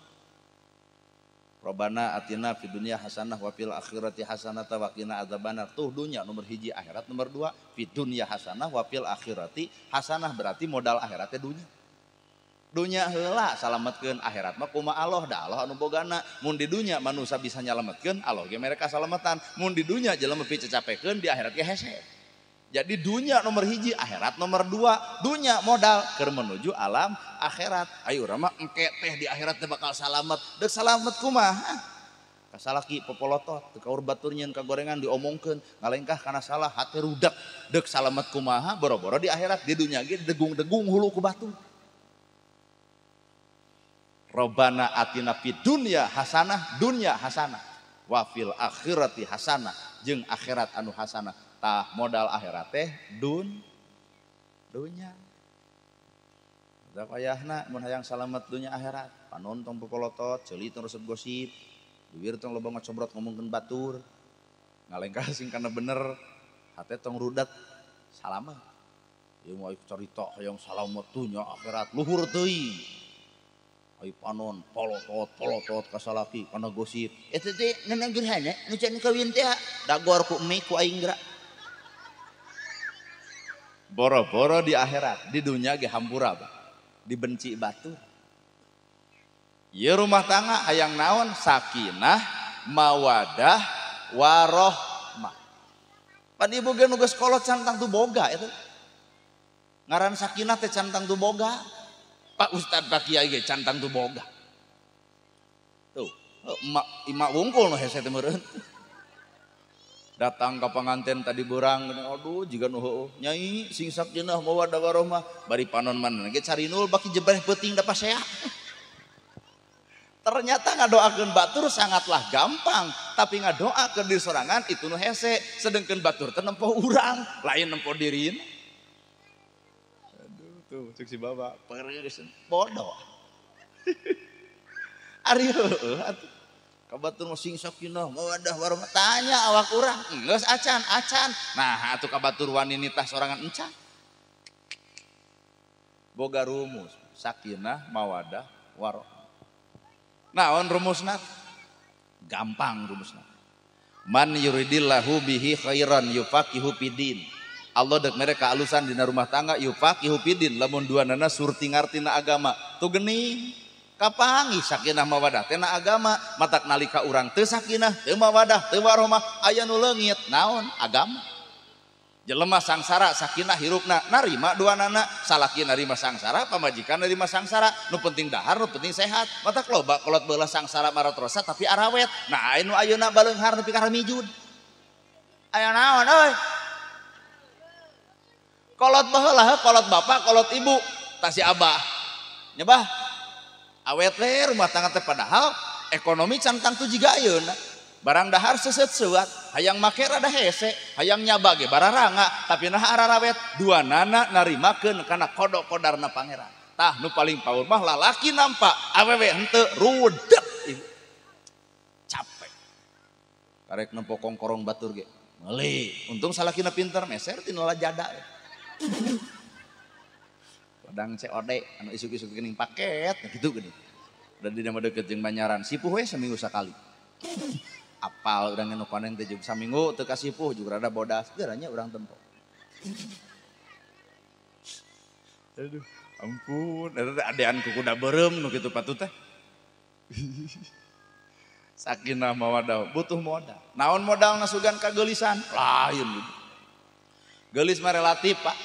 Robana atina fid dunya hasanah wa fil akhirati hasanah wa qina adzabannar. Tuh dunya nomor hiji, akhirat nomor 2. Fid dunya hasanah wa fil akhirati hasanah berarti modal akhiratnya dunya. Dunya heula salametkeun, akhirat mah kumaha Allah, da Allah anu bogana. Mun di dunya manusia bisa nyalametkeun, Allah ge mereka salametan. Mun di dunya jelema picacapekeun, di akhirat ge hese. Jadi dunya nomor hiji, akhirat nomor 2. Dunya modal keur menuju alam akhirat. Ayo urang mah engke teh di akhirat teh bakal salamet. Deuk salamet kumaha? Kasalaki popolotot, teu kaur batur nyeun kagorengan diomongkeun, ngalengkah kana salah, hate rudak. Deuk salamet kumaha? Boro-boro di akhirat, di dunya ge degung-degung hulu ku batur. Robbana atina fid dunya hasanah, dunya hasanah, wa fil akhirati hasanah, jeung akhirat anu hasanah. Tah modal akhirat teh dunya. Tah wayahna mun hayang salamet dunya akhirat, panon tong popolotot, ceuli tong resep gosip, bibir tong loba ngacobrot ngomongkeun batur, ngalengkah sing kana bener, hate tong rudat, salamet. Ieu mah carita hayang salamet dunya akhirat luhur teuing. Ai panon polotot polotot kasalaki kana gosip. Eta teh neunang gerhana nu can kawin teh dagor ku emi ku aing geura. Boro-boro di akhirat, di dunia ge hampura bah. Dibenci batur. Ieu rumah tangga hayang naon? Sakinah, mawadah, warohmah. Pan ibu ge nu geus kolot can tangtu boga eta. Ngaran sakinah teh can tangtu boga. Pak Ustad Pak Kiai ge can tangtu boga. Tuh, emak imak wungkul nu hese teh meureun. Datang ke pengantin tadi burang, aduh jiga nu heueuh. Nyai sing sakinah mawadah warohmah, bari panon mana ge cari nul baki jebreh peuting da pasea. Ternyata ngadoakeun batur sangatlah gampang, tapi ngadoakeun diri sorangan itu nu hese, sedengkeun batur teh nempo urang, lain nempo dirina. Aduh tuh cek si bapak, peureuh bodoh. Ari heueuh atuh. Ka batur mah sing sakinah mawadah warohmah, tanya awak urang, geus acan acan. Nah atuh ka batur wani nitah sorangan encan. Boga rumus sakinah mawadah warohmah. Naon rumusna? Gampang rumusna. Man yuridillahu bihi khairan yufaqihu fidin. Allah dek mere kaalusan dina rumah tangga yufaqihu fidin lamun duanana surti ngartina agama. Tuh geuning kapanggih sakinah mawadah teh na agama, matak nalika urang teu sakinah, teu mawadah, teu warahmah, aya nu leungit naon agama. Jelema sangsara sakinah hirupna narima duanana, salaki narima sangsara, pamajikan narima sangsara, nu penting dahar, nu penting sehat. Matak loba kolot beula sangsara maratrosa tapi arawet. Nah anu ayeuna baleunghar nepi ka ramijud. Aya naon euy? Kolot baheula kolot bapak, kolot ibu, tah si abah. Nya bah. Awet we rumah tangga teh padahal ekonomi can tangtu jiga ayeuna. Barang dahar seset-seuat, hayang make rada hese, hayang nyaba ge bararanga, tapi nah ararawet duanana narimakeun kana kodok kodarna pangeran. Tah nu paling paur mah lalaki nampak, awewe henteu rudet ibu. Capek. Karek nempo kongkorong batur ge. Meuli, untung salakina pinter meser tina lajada. Padang COD anu isuk-isuk geuning paket gitu geuning. Da dina mah deukeut jeung Banyaran, sipuh we seminggu sakali. Apal urang nu panen teh jeung saminggu teu kasipuh juga rada bodas, geuranya urang tempo. Aduh, ampun, eta teh adean ku kuda beureum nu kitu patut teh. Sakinah mawadah butuh modal. Naon modalna sugan kageulisan? Lain. Geulis mah relatif, Pak.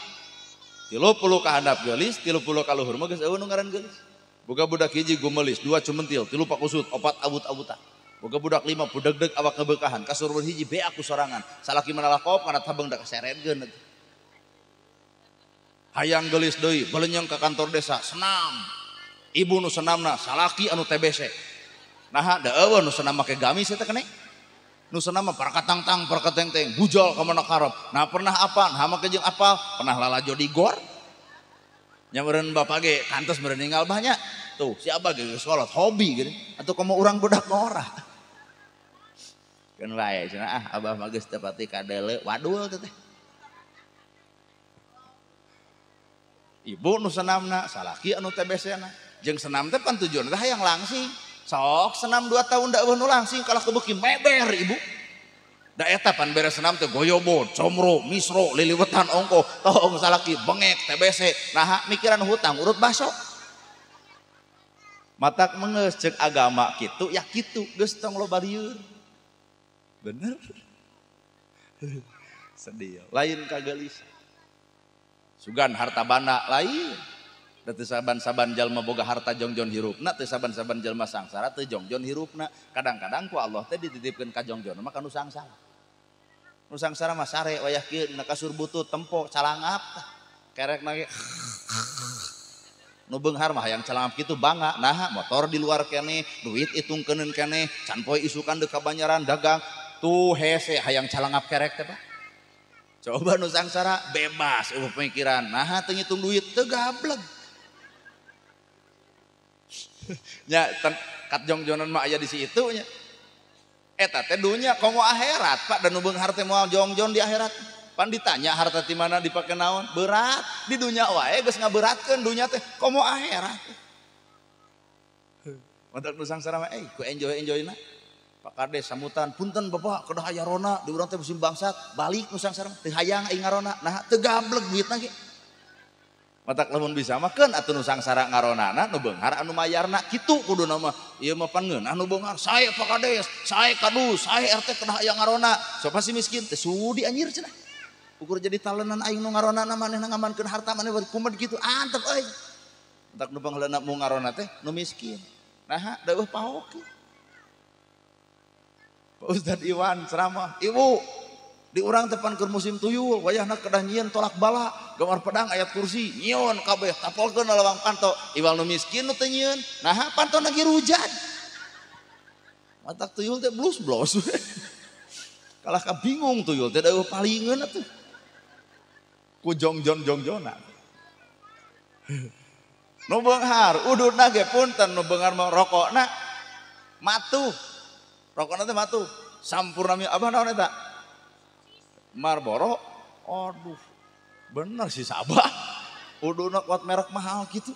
30 ka handap geulis, 30 ka luhur mah geus eueuh nu ngaran geulis. Boga budak hiji gumelis, 2 cumentil, 3 pakusut, 4 abut-abutan. Boga budak 5 budegdeg awak ngebekahan, kasur hiji be aku sorangan. Salaki manalakop kana tabeng da kaseredkeun. Hayang geulis deui, belenyeng ka kantor desa, senam. Ibu nu senamna, salaki anu TBC. Naha da eueuh nu senam make gamis eta keneh. Nu senam mah parakatangtang, parakatengteng, bujal ka mana karep. Nah pernah apa? Nah make jeung apal, pernah lalajo di gor. Nya meureun bapak ge kantos meureun ninggal banyak. Tuh, si abah ge geus kolot hobi geuning. Atuh komo urang budak ngora. Keun wae cenah ah abah mah geus teu pati kadeuleu wadul teh. Ibu nu senamna, salaki anu TBC-na. Jeung senam teh pan tujuan teh hayang langsing. Sok senam 2 tahun da eueuh nu langsing kalah kebeuki meber ibu. Da eta pan beres senam teh goyobod, comro, misro, liliwetan ongkoh, toong salaki bengek TBC. Naha mikiran hutang urut baso. Matak mengeus ceuk agama kitu ya kitu geus tong loba lieur. Bener. Sedih. Lain kageulisan. Sugan harta banda lain. Da teu saban-saban jalma boga harta jongjon hirupna, teu saban-saban jalma sangsara teu jongjon hirupna. Kadang-kadang ku Allah teh dititipkeun ka jongjon mah ka nu sangsara. Nu sangsara mah sare wayah kieu dina kasur butut tempo calangap. Kerekna ge nu beunghar mah hayang calangap kitu bangga. Naha motor di luar keneh, duit itungkeuneun keneh, can poe isukan deuk ka Banyaran dagang. Tuh hese hayang calangap kerek teh Pak. Coba nu sangsara bebas eueuh pemikiran. Naha teu ngitung duit teu gableg. Nya kat jongjonan mah aya di situ nya. Eta teh dunya komo akhirat Pak, dan nu beunghar teh moal jongjon di akhirat. Pan ditanya harta ti mana dipake naon? Berat. Di dunya wae geus ngaberatkeun dunya teh komo akhirat. Matak nu sangsara mah ku enjoy-enjoyna. Pak Kades sambutan, punten bapak kedah aya rona di urang teh musim bangsat, balik nu sangsara mah teu hayang aing ngarona. Nah teu gableg duitna ge. Matak lamun bisa mah keun atuh nu sangsara ngaronana nu beunghar anu mayarna kitu kuduna mah. Ieu mah pan ngeunah nu beunghar, sae Pak Kades, sae Kadus, sae RT kedah aya ngarona. Sok pasti miskin teh sudi anjir cenah. Ukur jadi talenan aing nu ngaronana manehna ngamankeun harta maneh kumed kitu antep euy. Matak nu pangheulana mu ngarona teh nu miskin. Naha deueuh paok. Pak Ustad Iwan ceramah, ibu di urang teh pan keur musim tuyul, wayahna kedah nyieun tolak bala, gambar pedang ayat kursi, nyieun kabeh tapolkeun lawang panto, iwal nu miskin nu teu nyieun, naha panto lagi rujan. Matak tuyul teh blus-blos. Kalah ka bingung tuyul teh eueuh palingeun atuh. Ku jongjon-jongjona. Nu beunghar ududna ge punten nu beunghar mah rokokna matuh. Rokokna teh matuh. Sampurna mi abah naon eta? Marlboro. Aduh. Bener sih sabah. Ududna kuat merek mahal gitu.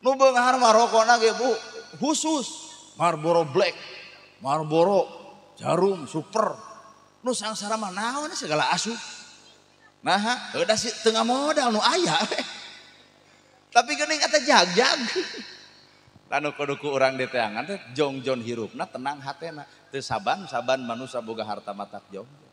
Nu beunghar mah rokokna ge Bu, khusus Marlboro Black. Marlboro, Jarum, Super. Nu sangsara mah naon segala asup. Nah, udah sih tengah modal nu aya. Tapi geuning eta jag-jag. Tanu kudu ku urang diteangan teh jongjon hirupna tenang hatena. Teu saban-saban manusia boga harta matak jongjon.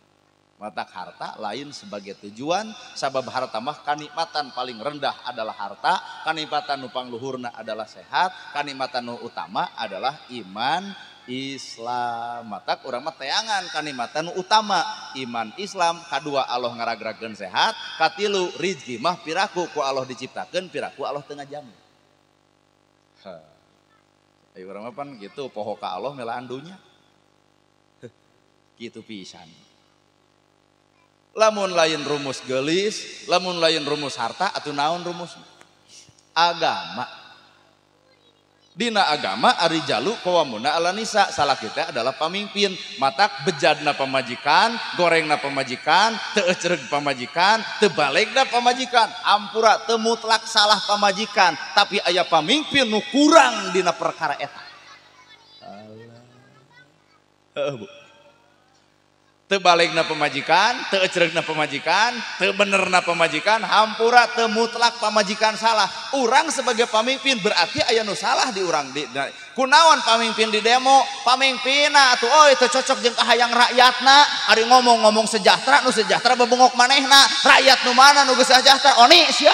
Matak harta lain sebagai tujuan, sabab harta mah kanikmatan paling rendah adalah harta, kanikmatan nu pangluhurna adalah sehat, kanikmatan nu utama adalah iman Islam. Matak urang mah teangan kanikmatan nu utama iman Islam, kadua Allah ngaragrakeun sehat, katilu rizki mah piraku ku Allah diciptakeun, piraku Allah teu ngajamin. Ayo urang mah pan gitu poho ka Allah melaan dunya. Kitu pisan. Lamun lain rumus gelis, lamun lain rumus harta, atau naon rumus? Agama. Dina agama arijalu qawwamuna 'ala nisa, salah kita adalah pamimpin. Matak bejadna pamajikan, gorengna pamajikan, teu ecreg pamajikan, teu balegna pamajikan. Ampura teu mutlak salah pamajikan, tapi aya pamimpin nu kurang dina perkara eta. Alah. Heuh, Bu. Teu balegna pamajikan, teu ecregna pamajikan, teu benerna pamajikan, hampura teu mutlak pamajikan salah. Urang sebagai pamimpin berarti aya nu salah di urang di kunaon pamimpin di demo, pamimpinna atuh euy teu cocok jeung kahayang rakyatna, ari ngomong-ngomong sejahtera nu sejahtera bebengok manehna, rakyat nu mana nu geus sejahtera oni sia.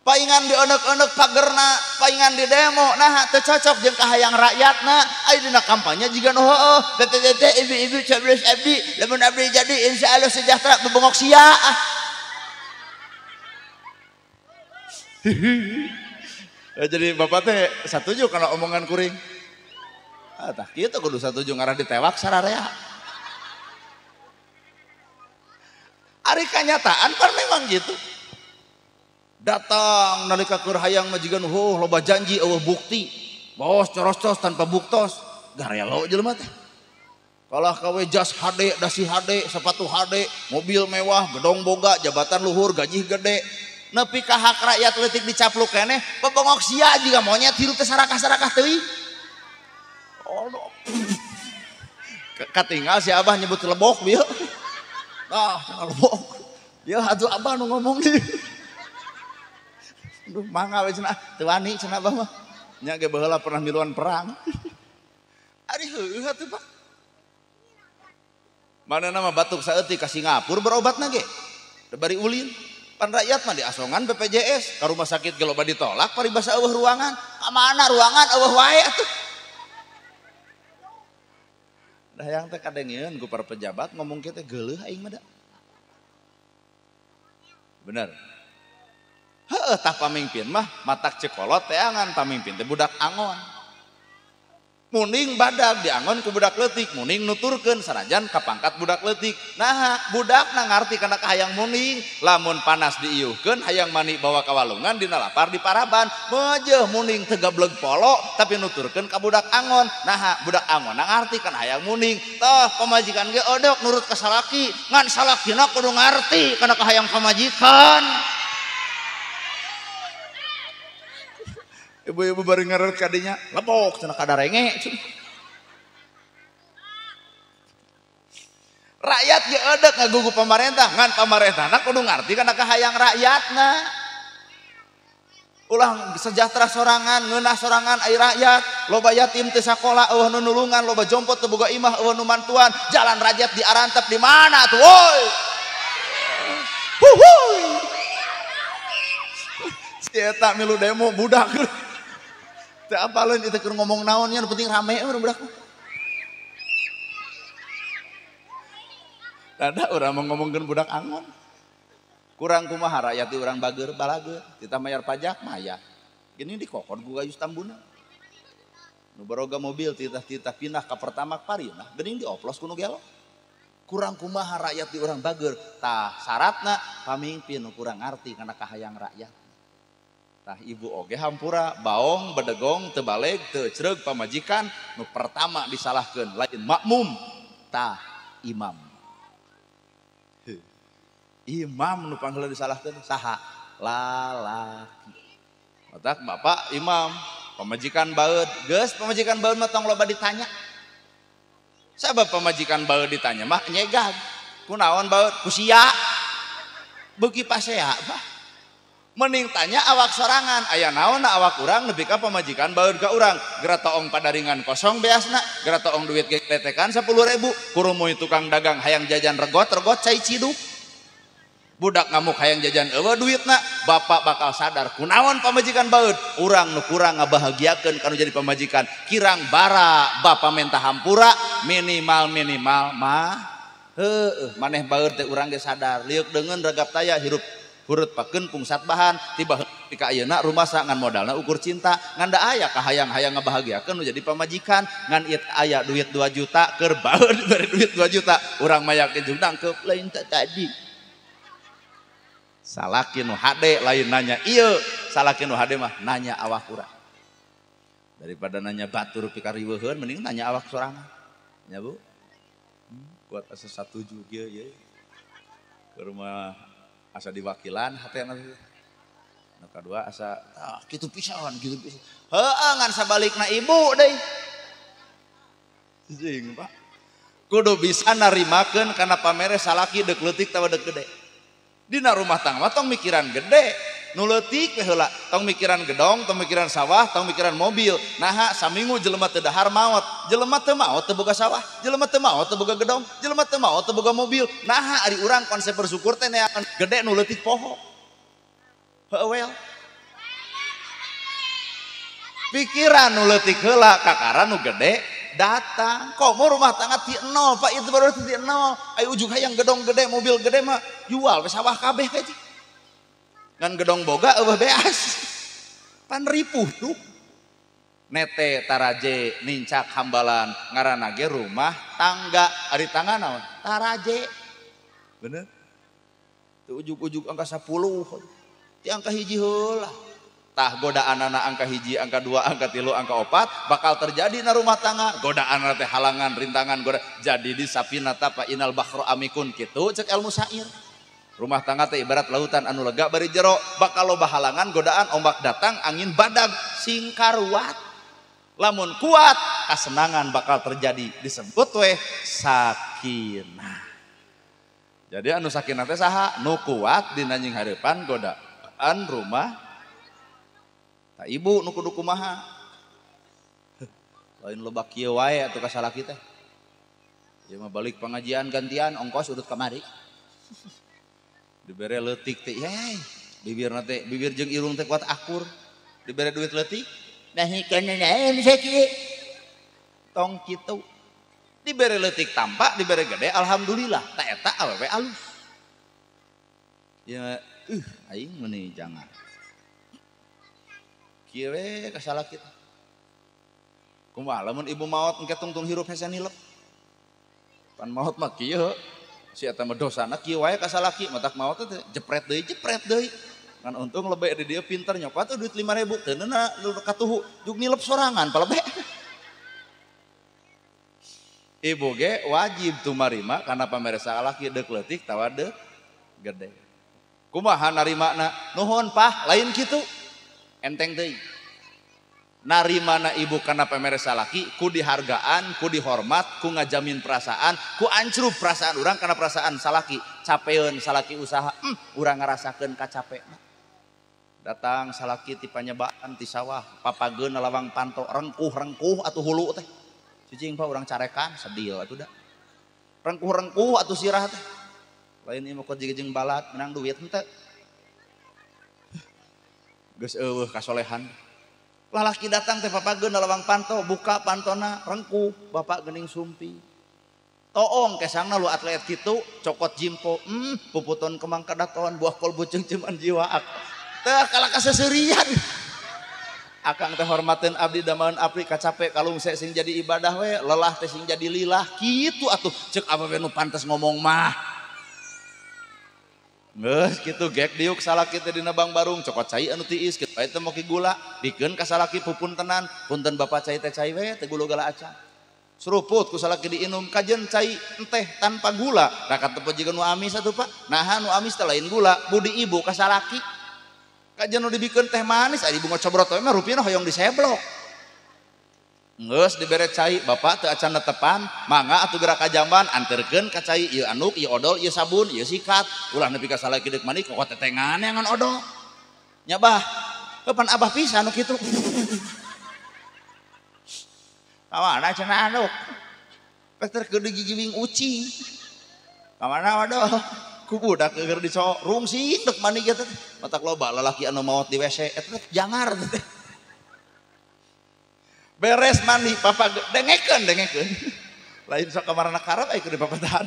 Paingan di enek-enek pagerna, paingan di demo, nah teu cocok jeung kahayang rakyatna, aya dina kampanye jiga nu heueuh, tete-tete ibu-ibu coblos abdi, lamun abdi jadi insyaallah sejahtera bebengok sia ah. Jadi bapak teh satuju kana omongan kuring. Ah tah kitu kudu satuju ngarah ditewak sararea. Ari kanyataan kan memang gitu. Datang nalika keur hayang mah jiga nu heuh loba janji eueuh bukti. Bos coroscos tanpa buktos, garelo jelema teh. Kalah kawe jas HD, dasi HD, sepatu HD, mobil mewah, gedong boga, jabatan luhur, gaji gede. Nepi ka hak rakyat leutik dicapluk keneh, bebongok sia jiga monyet hirup teh sarakah-sarakah teuing. Oh no. Katinggal si abah nyebut lebok bieu. Ah, cenah lebok. Ya atuh abah nu ngomong di. Aduh, mangga we cenah, teu wani cenah abah mah. Nya ge baheula pernah miluan perang. Ari heueuh atuh Pak. Manehna mah batuk saeutik ka Singapura berobatna ge. Da bari ulin. Pan rakyat mah diasongan BPJS, ka rumah sakit ge loba ditolak paribasa eueuh ruangan. Ka mana ruangan eueuh wae atuh. Dah hayang teh kadengeun ku para pejabat ngomong kieu teh geuleuh aing mah da. Bener. Heueuh tah pamimpin mah matak cekolot teangan pamimpin teh budak angon. Muning badag diangon ku budak leutik, muning nuturkeun sanajan kapangkat budak leutik. Nah, budakna ngarti kana kahayang muning, lamun panas diiuhkeun hayang mani bawa ka walungan dina lapar di paraban. Mejeuh muning teu gableg polo tapi nuturkeun ka budak angon. Nah, budak angon ngarti kana hayang muning. Tah pamajikan ge odok nurut ka salaki, ngan salakina kudu ngarti kana kahayang pamajikan. Ibu-ibu bari ngaret kadinya, lebok cenah kadarenge. Rakyat ge eudek ngagugu pamarentah, ngan pamarentahna kudu ngarti kana kahayang rakyatna. Ulah sejahtera sorangan, ngeunah sorangan ai rakyat, loba yatim teu sakola eueuh nu nulungan, loba jompo teu boga imah eueuh nu mantuan, jalan rakyat diarantep di mana atuh woi. Huhuy. Si eta milu demo budak. Teu apaleun itu keur ngomong naon nya nu penting rame we budak. Ada urang mau ngomongkeun budak angon. Kurang kumaha rakyat di urang bager balager, kita bayar pajak maya. Gini dikokon ku gayus tambuna. Nu baroga mobil titah-titah pindah ka Pertamax parieunah, geuning dioplos ku nu gelo. Kurang kumaha rakyat di urang bager, tah syaratna pamimpin nu kurang ngarti kana kahayang rakyat. Tah ibu oge hampura baong bedegong teu baleg teu ecreug pamajikan nu pertama disalahkeun lain makmum tah imam. Imam nu pangheula disalahkeun saha? Lalaki. Otak bapak imam. Pamajikan baeud, geus pamajikan baeud mah tong loba ditanya. Sabab pamajikan baeud ditanya mah nyegag. Kunaon baeud? Ku sia. Beuki pasea bah. Mending tanya awak sorangan, aya naon na awak urang nepi ka pamajikan baeud ka urang. Geura toong padaringan kosong beasna, geura toong duit geletekan 10.000, kurumuy tukang dagang hayang jajan regot-regot cai ciduk. Budak ngamuk hayang jajan eueuh duitna, bapak bakal sadar kunaon pamajikan baeud, urang nu kurang ngabahagiakeun kanu jadi pamajikan. Kirang bara bapak menta hampura minimal-minimal mah heueuh maneh baeud teh urang ge sadar, lieuk deungeun regap taya hirup hurut pakeun pungsat bahan tiba ka ayeuna rumasa ngan modalna ukur cinta, ngan da aya kahayang-hayang ngabahagiakeun nu jadi pamajikan, ngan ieu aya duit 2 juta keur baeud dibere duit 2 juta, urang mah yakin jeung nangkep lain tadi. Salaki nu hade lain nanya ieu, salaki nu hade mah nanya awak urang. Daripada nanya batur pikariweuheun mending nanya awak sorangan. Nya Bu. Kuat asa satuju kieu ye. Ke rumah asa diwakilan hatena. Nu kadua asa ah kitu pisan, kitu pisan. Heueuh ngan sabalikna ibu deui. Cing Pak. Kudu bisa narimakeun kana pamere salaki deuk leutik tawa deuk gede. Dina rumah tangga tong mikiran gede, nu leutik we heula, tong mikiran gedong, tong mikiran sawah, tong mikiran mobil. Naha saminggu jelema teu dahar maot, jelema teu maot teu boga sawah, jelema teu maot teu boga gedong, jelema teu maot teu boga mobil. Naha ari urang konsep bersyukur teh neangan gede nu leutik poho. Heueuh wel. Pikiran nu leutik heula kakara nu gede datang. Komo rumah tangga ti nol, Pak, itu baru ti nol. Ayo ujug hayang gedong gede, mobil gede mah jual we sawah kabeh kaji. Ngan gedong boga eueuh beas. Pan ripuh tuh. Nete taraje nincak hambalan ngaranna ge rumah tangga, ari tangga naon? Taraje. Bener? Teu ujug-ujug angka 10. Ti angka 1 heula. Tah godaanana angka 1, angka 2, angka 3, angka 4 bakal terjadi na rumah tangga. Godaan teh halangan, rintangan, goda. Jadi di sapina tapa inal bahro amikun kitu cek ilmu syair. Rumah tangga teh ibarat lautan anu lega bari jero, bakal loba halangan, godaan, ombak datang, angin badag, singkaruat. Lamun kuat, kasenangan bakal terjadi, disebut weh sakinah. Jadi anu sakinah teh saha? Nu kuat dina nying hareupan godaan rumah. Tak ibu nu kudu kumaha. Lain loba kieu wae atuh ka salaki teh. Ieu mah balik pengajian gantian ongkos urut kamari. Dibere leutik teh yey, bibirna teh bibir jeung irung teh kuat akur. Dibere duit leutik, nah hikeun naon sakieu. Tong kitu. Dibere leutik tampak, dibere gede alhamdulillah. Ta eta awewe alus. Ya aing meuni jangan. Kieu we ka salaki teh. Kumaha lamun ibu maot engke tungtung hirup hese nilep. Pan maot mah kieu. Si eta mah dosana kieu wae ka salaki, matak maot teh jepret deui, jepret deui. Ngan untung lebe di dieu pinter nyopat duit 5.000 teu neuna katuhu juk nilep sorangan palebe. Ibu ge wajib tumarima kana pamere salaki deuk leutik tawa deuk gede. Kumaha narimana? Nuhun pah, lain kitu. Enteng teuing. Narimana ibu kana pamere salaki ku dihargaan, ku dihormat, ku ngajamin perasaan, ku ancrub perasaan urang kana perasaan salaki. Capeun salaki usaha, urang ngarasakeun kacapena. Datang salaki ti panyebaan ti sawah, papageun lawang panto, rengkuh-rengkuh atuh hulu teh. Cicing pak urang carekan, sedih atuh da. Rengkuh-rengkuh atuh sirah teh. Lain ieu mah jeung balat menang duit henteu. Geus eueuh kasolehan. Lalaki datang teh papageun lawang panto, buka pantona, rengkuh, bapak geuning sumpi. Toong kesangna lu atlet kitu, cokot jimpo, puputon kemang kadaton, buah kolbu ceungceuman jiwa. Teh kalah kaseseurian. Akang teh hormateun abdi damaeun abdi kacape kalungse sing jadi ibadah we, lelah teh sing jadi lilah kitu atuh ceuk awewe nu pantes ngomong mah. Geus kitu gek diuk salaki teh dina bang barung cokot cai anu tiis kitu bae teh moki gula dikeun ka salaki pupuntenan punten bapak cai teh cai we teh gula gala acan. Seruput ku salaki diinum kajen cai enteh tanpa gula. Rakat tepo jiga nu amis atuh Pak. Naha nu amis teh lain gula, budi ibu ka salaki. Kajian nu dibikeun teh manis ari ibu ngocobrot we mah rupina hoyong diseblok. Geus dibere cai, bapak teu acan netepan, mangga atuh geura ka jamban anterkeun ka cai ieu anduk, ieu odol, ieu sabun, ieu sikat. Ulah nepi ka salaki deuk mandi kokot tetengan ngan odol. Nya bah, pan abah pisan nu kitu. Kawana cenah anduk. Pek keur digigiwing ucing. Kamana odol? Ku budak keur dicok rungsing deuk mandi kieu teh. Matak loba lalaki anu maot di WC eta teh jangar teh. Beres mandi papa dengekeun dengekeun. Lain sok kamarana karep aya keur dipapatahan.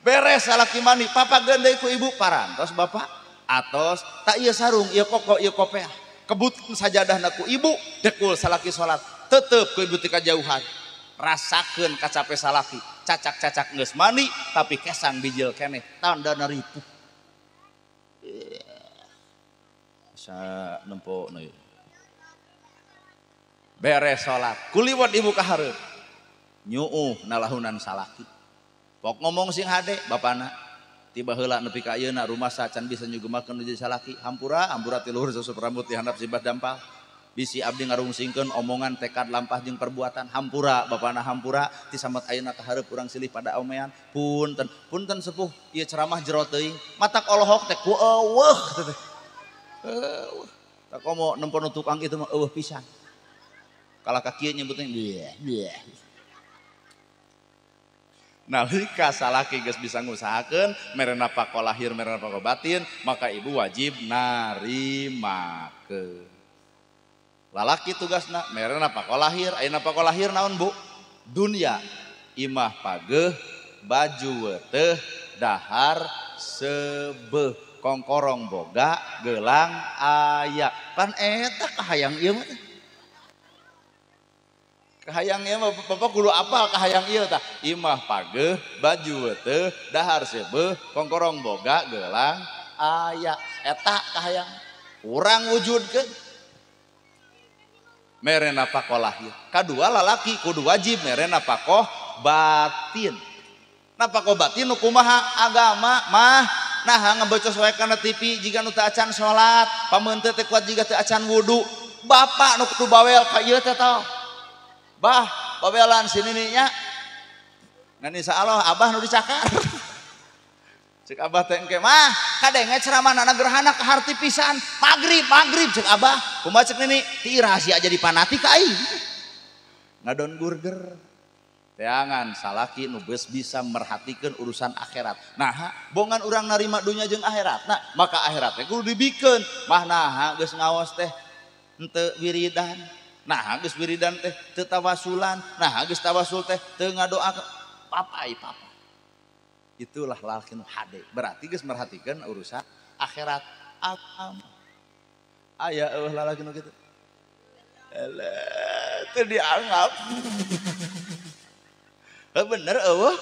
Beres salaki mandi papa deui ku ibu parantos bapak atos tak ieu sarung ieu koko ieu kopeah. Kebut sajadahna ku ibu dekul salaki salat tetep ku ibu ti kajauhan. Rasakeun kacape salaki cacak-cacak geus mandi tapi kesang bijil keneh tandana ripuh. Asa nempo nu beres salat kuliwat ibu ka hareup nyuuh nalahunan salaki pok ngomong sing hade bapana tiba heula nepi ka ayeuna rumasa can bisa nyugemakeun nu jadi salaki hampura hampura ti luhur susup rambut di handap sibah dampal bisi abdi ngarungsingkeun omongan tekad lampah jeung perbuatan hampura bapana hampura ti samet ayeuna ka hareup urang silih pada omean punten punten sepuh ieu ceramah jero teuing matak olohok teh ku eueuh teh eueuh tak komo nempo nu tukang itu mah eueuh pisan kalah kaki nyebutnya bieh bieh. Nalika salaki geus bisa ngusahakeun mere nafkah lahir mere nafkah batin maka ibu wajib narimakeun. Lalaki tugasna mere nafkah lahir, aya nafkah lahir naon Bu? Dunya, imah pageuh, baju weuteuh, dahar seubeuh, kongkorong boga, gelang aya. Pan eta kahayang ieu mah. Kahayang ieu mah bapak kudu apal kahayang ieu tah. Imah pageuh, baju weuteuh, dahar seubeuh, kongkorong boga, gelang aya. Eta kahayang urang wujudkeun. Mere nafkah lahir. Kadua lalaki kudu wajib mere nafkah batin. Nafkah batin nu kumaha? Agama mah naha ngebocos wae kana TV jiga nu teu acan salat, pameunteut teh kuat jiga teu acan wudu. Bapak nu kudu bawel ka ieu teh tah. Bah, babelan si nini nya. Ngan insyaallah abah nu dicakar. Cek abah teh engke mah kadenge ceramahna gerhana kaharti pisan. Magrib, magrib cek abah. Kumaha cek nini? Ti rahasia jadi fanatik ka aing. Ngadon burger. Teangan salaki nu geus bisa merhatikeun urusan akhirat. Nah, bongan urang narima dunya jeung akhirat. Nah, maka akhirat teh kudu dibikeun. Mah naha geus ngaos teh henteu wiridan. Nah, geus wiridan teh teu tawasulan. Nah, geus tawasul teh teu ngadoa papai papa. Itulah lalaki nu hade. Berarti geus merhatikeun urusan akhirat. Agama. Aya eueuh lalaki nu kitu. Eleh, teu dianggap. Bener eueuh.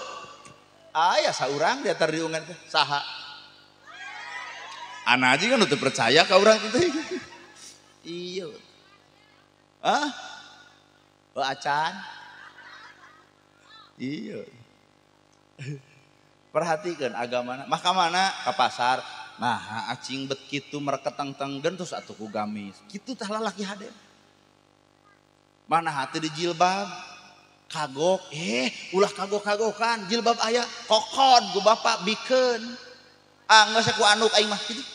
Aya saurang di atar diungan teh saha? Ana aja kan teu percaya ka urang teh. Iya. Hah? Oh, acan. Iya. Perhatikan agamana. Mah ka mana? Ka pasar. Nah, acing bet kitu mereketang tenggen terus atuh ku gamis. Kitu tah lalaki hade. Mana hati di jilbab? Kagok, ulah kagok-kagokan, jilbab aya, kokod ku bapak bikeun. Ah, geus ku anduk aing mah kitu.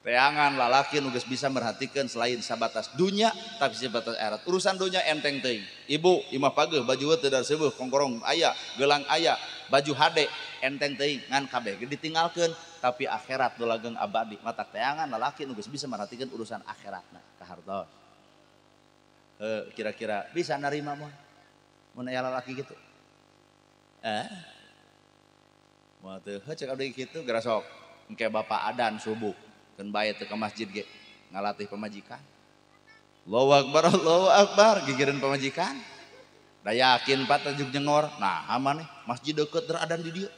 Teangan lalaki nu geus bisa merhatikan selain sabatas dunya tapi sabatas akhirat. Urusan dunya enteng teuing. Ibu imah pageuh baju teu dar seubeuh kongkorong aya, gelang aya, baju hade enteng teuing ngan kabeh ge ditinggalkeun tapi akhirat nu langgeng abadi. Mata teangan lalaki nu geus bisa merhatikan urusan akhiratna kahartos. Kira-kira bisa narima moal mun aya lalaki kitu? Moal teu heuh cek abdi kitu geura sok engke bapak adan subuh. Keun bae teu ka masjid ge ngalatih pamajikan. Allahu akbar gigireun pamajikan. Da yakin pak tajuk jengor. Nah, maneh masjid deukeut adan di dieu.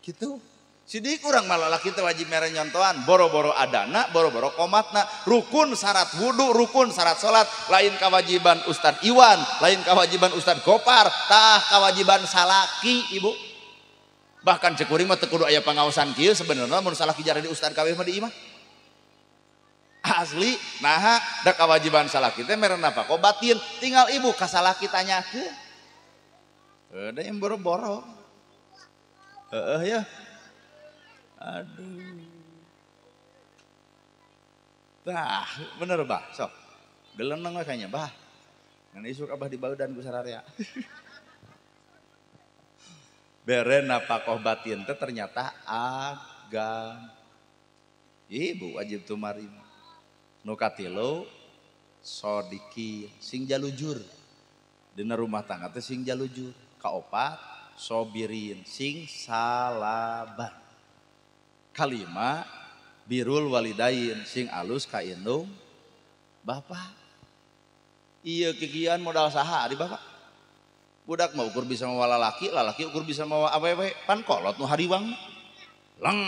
Kitu. Sidik urang mah lalaki teh wajib mere nyontohan, boro-boro adana, boro-boro komatna, rukun syarat wudu, rukun syarat salat, lain kewajiban Ustad Iwan, lain kewajiban Ustad Gopar, tah kewajiban salaki ibu. Bahkan cek kuring mah teu kudu aya pangaosan kieu sebenarnya mun salaki jadi ustad kabeh mah di imah. Asli naha da kewajiban salaki teh mere nafkah batin, tinggal ibu ka salaki tanyakeun. Heuh da yang boro-boro. Heeh ya. Aduh. Tah, bener bah, sok. Geleneng we kayaknya bah. Ngan isuk abah dibaudan ku sararea. Bere nafkah batin teh ternyata agama. Ibu wajib tumarima. Nu katilu sodiki sing jalujur. Dina rumah tangga teh sing jalujur. Kaopat sobirin sing salabar. Kalima birul walidain sing alus ka indung bapak. Iya kikian modal saha ari bapak. Budak mah ukur bisa mawa lalaki, lalaki ukur bisa mawa awewe, pan kolot nu hariwang. Leng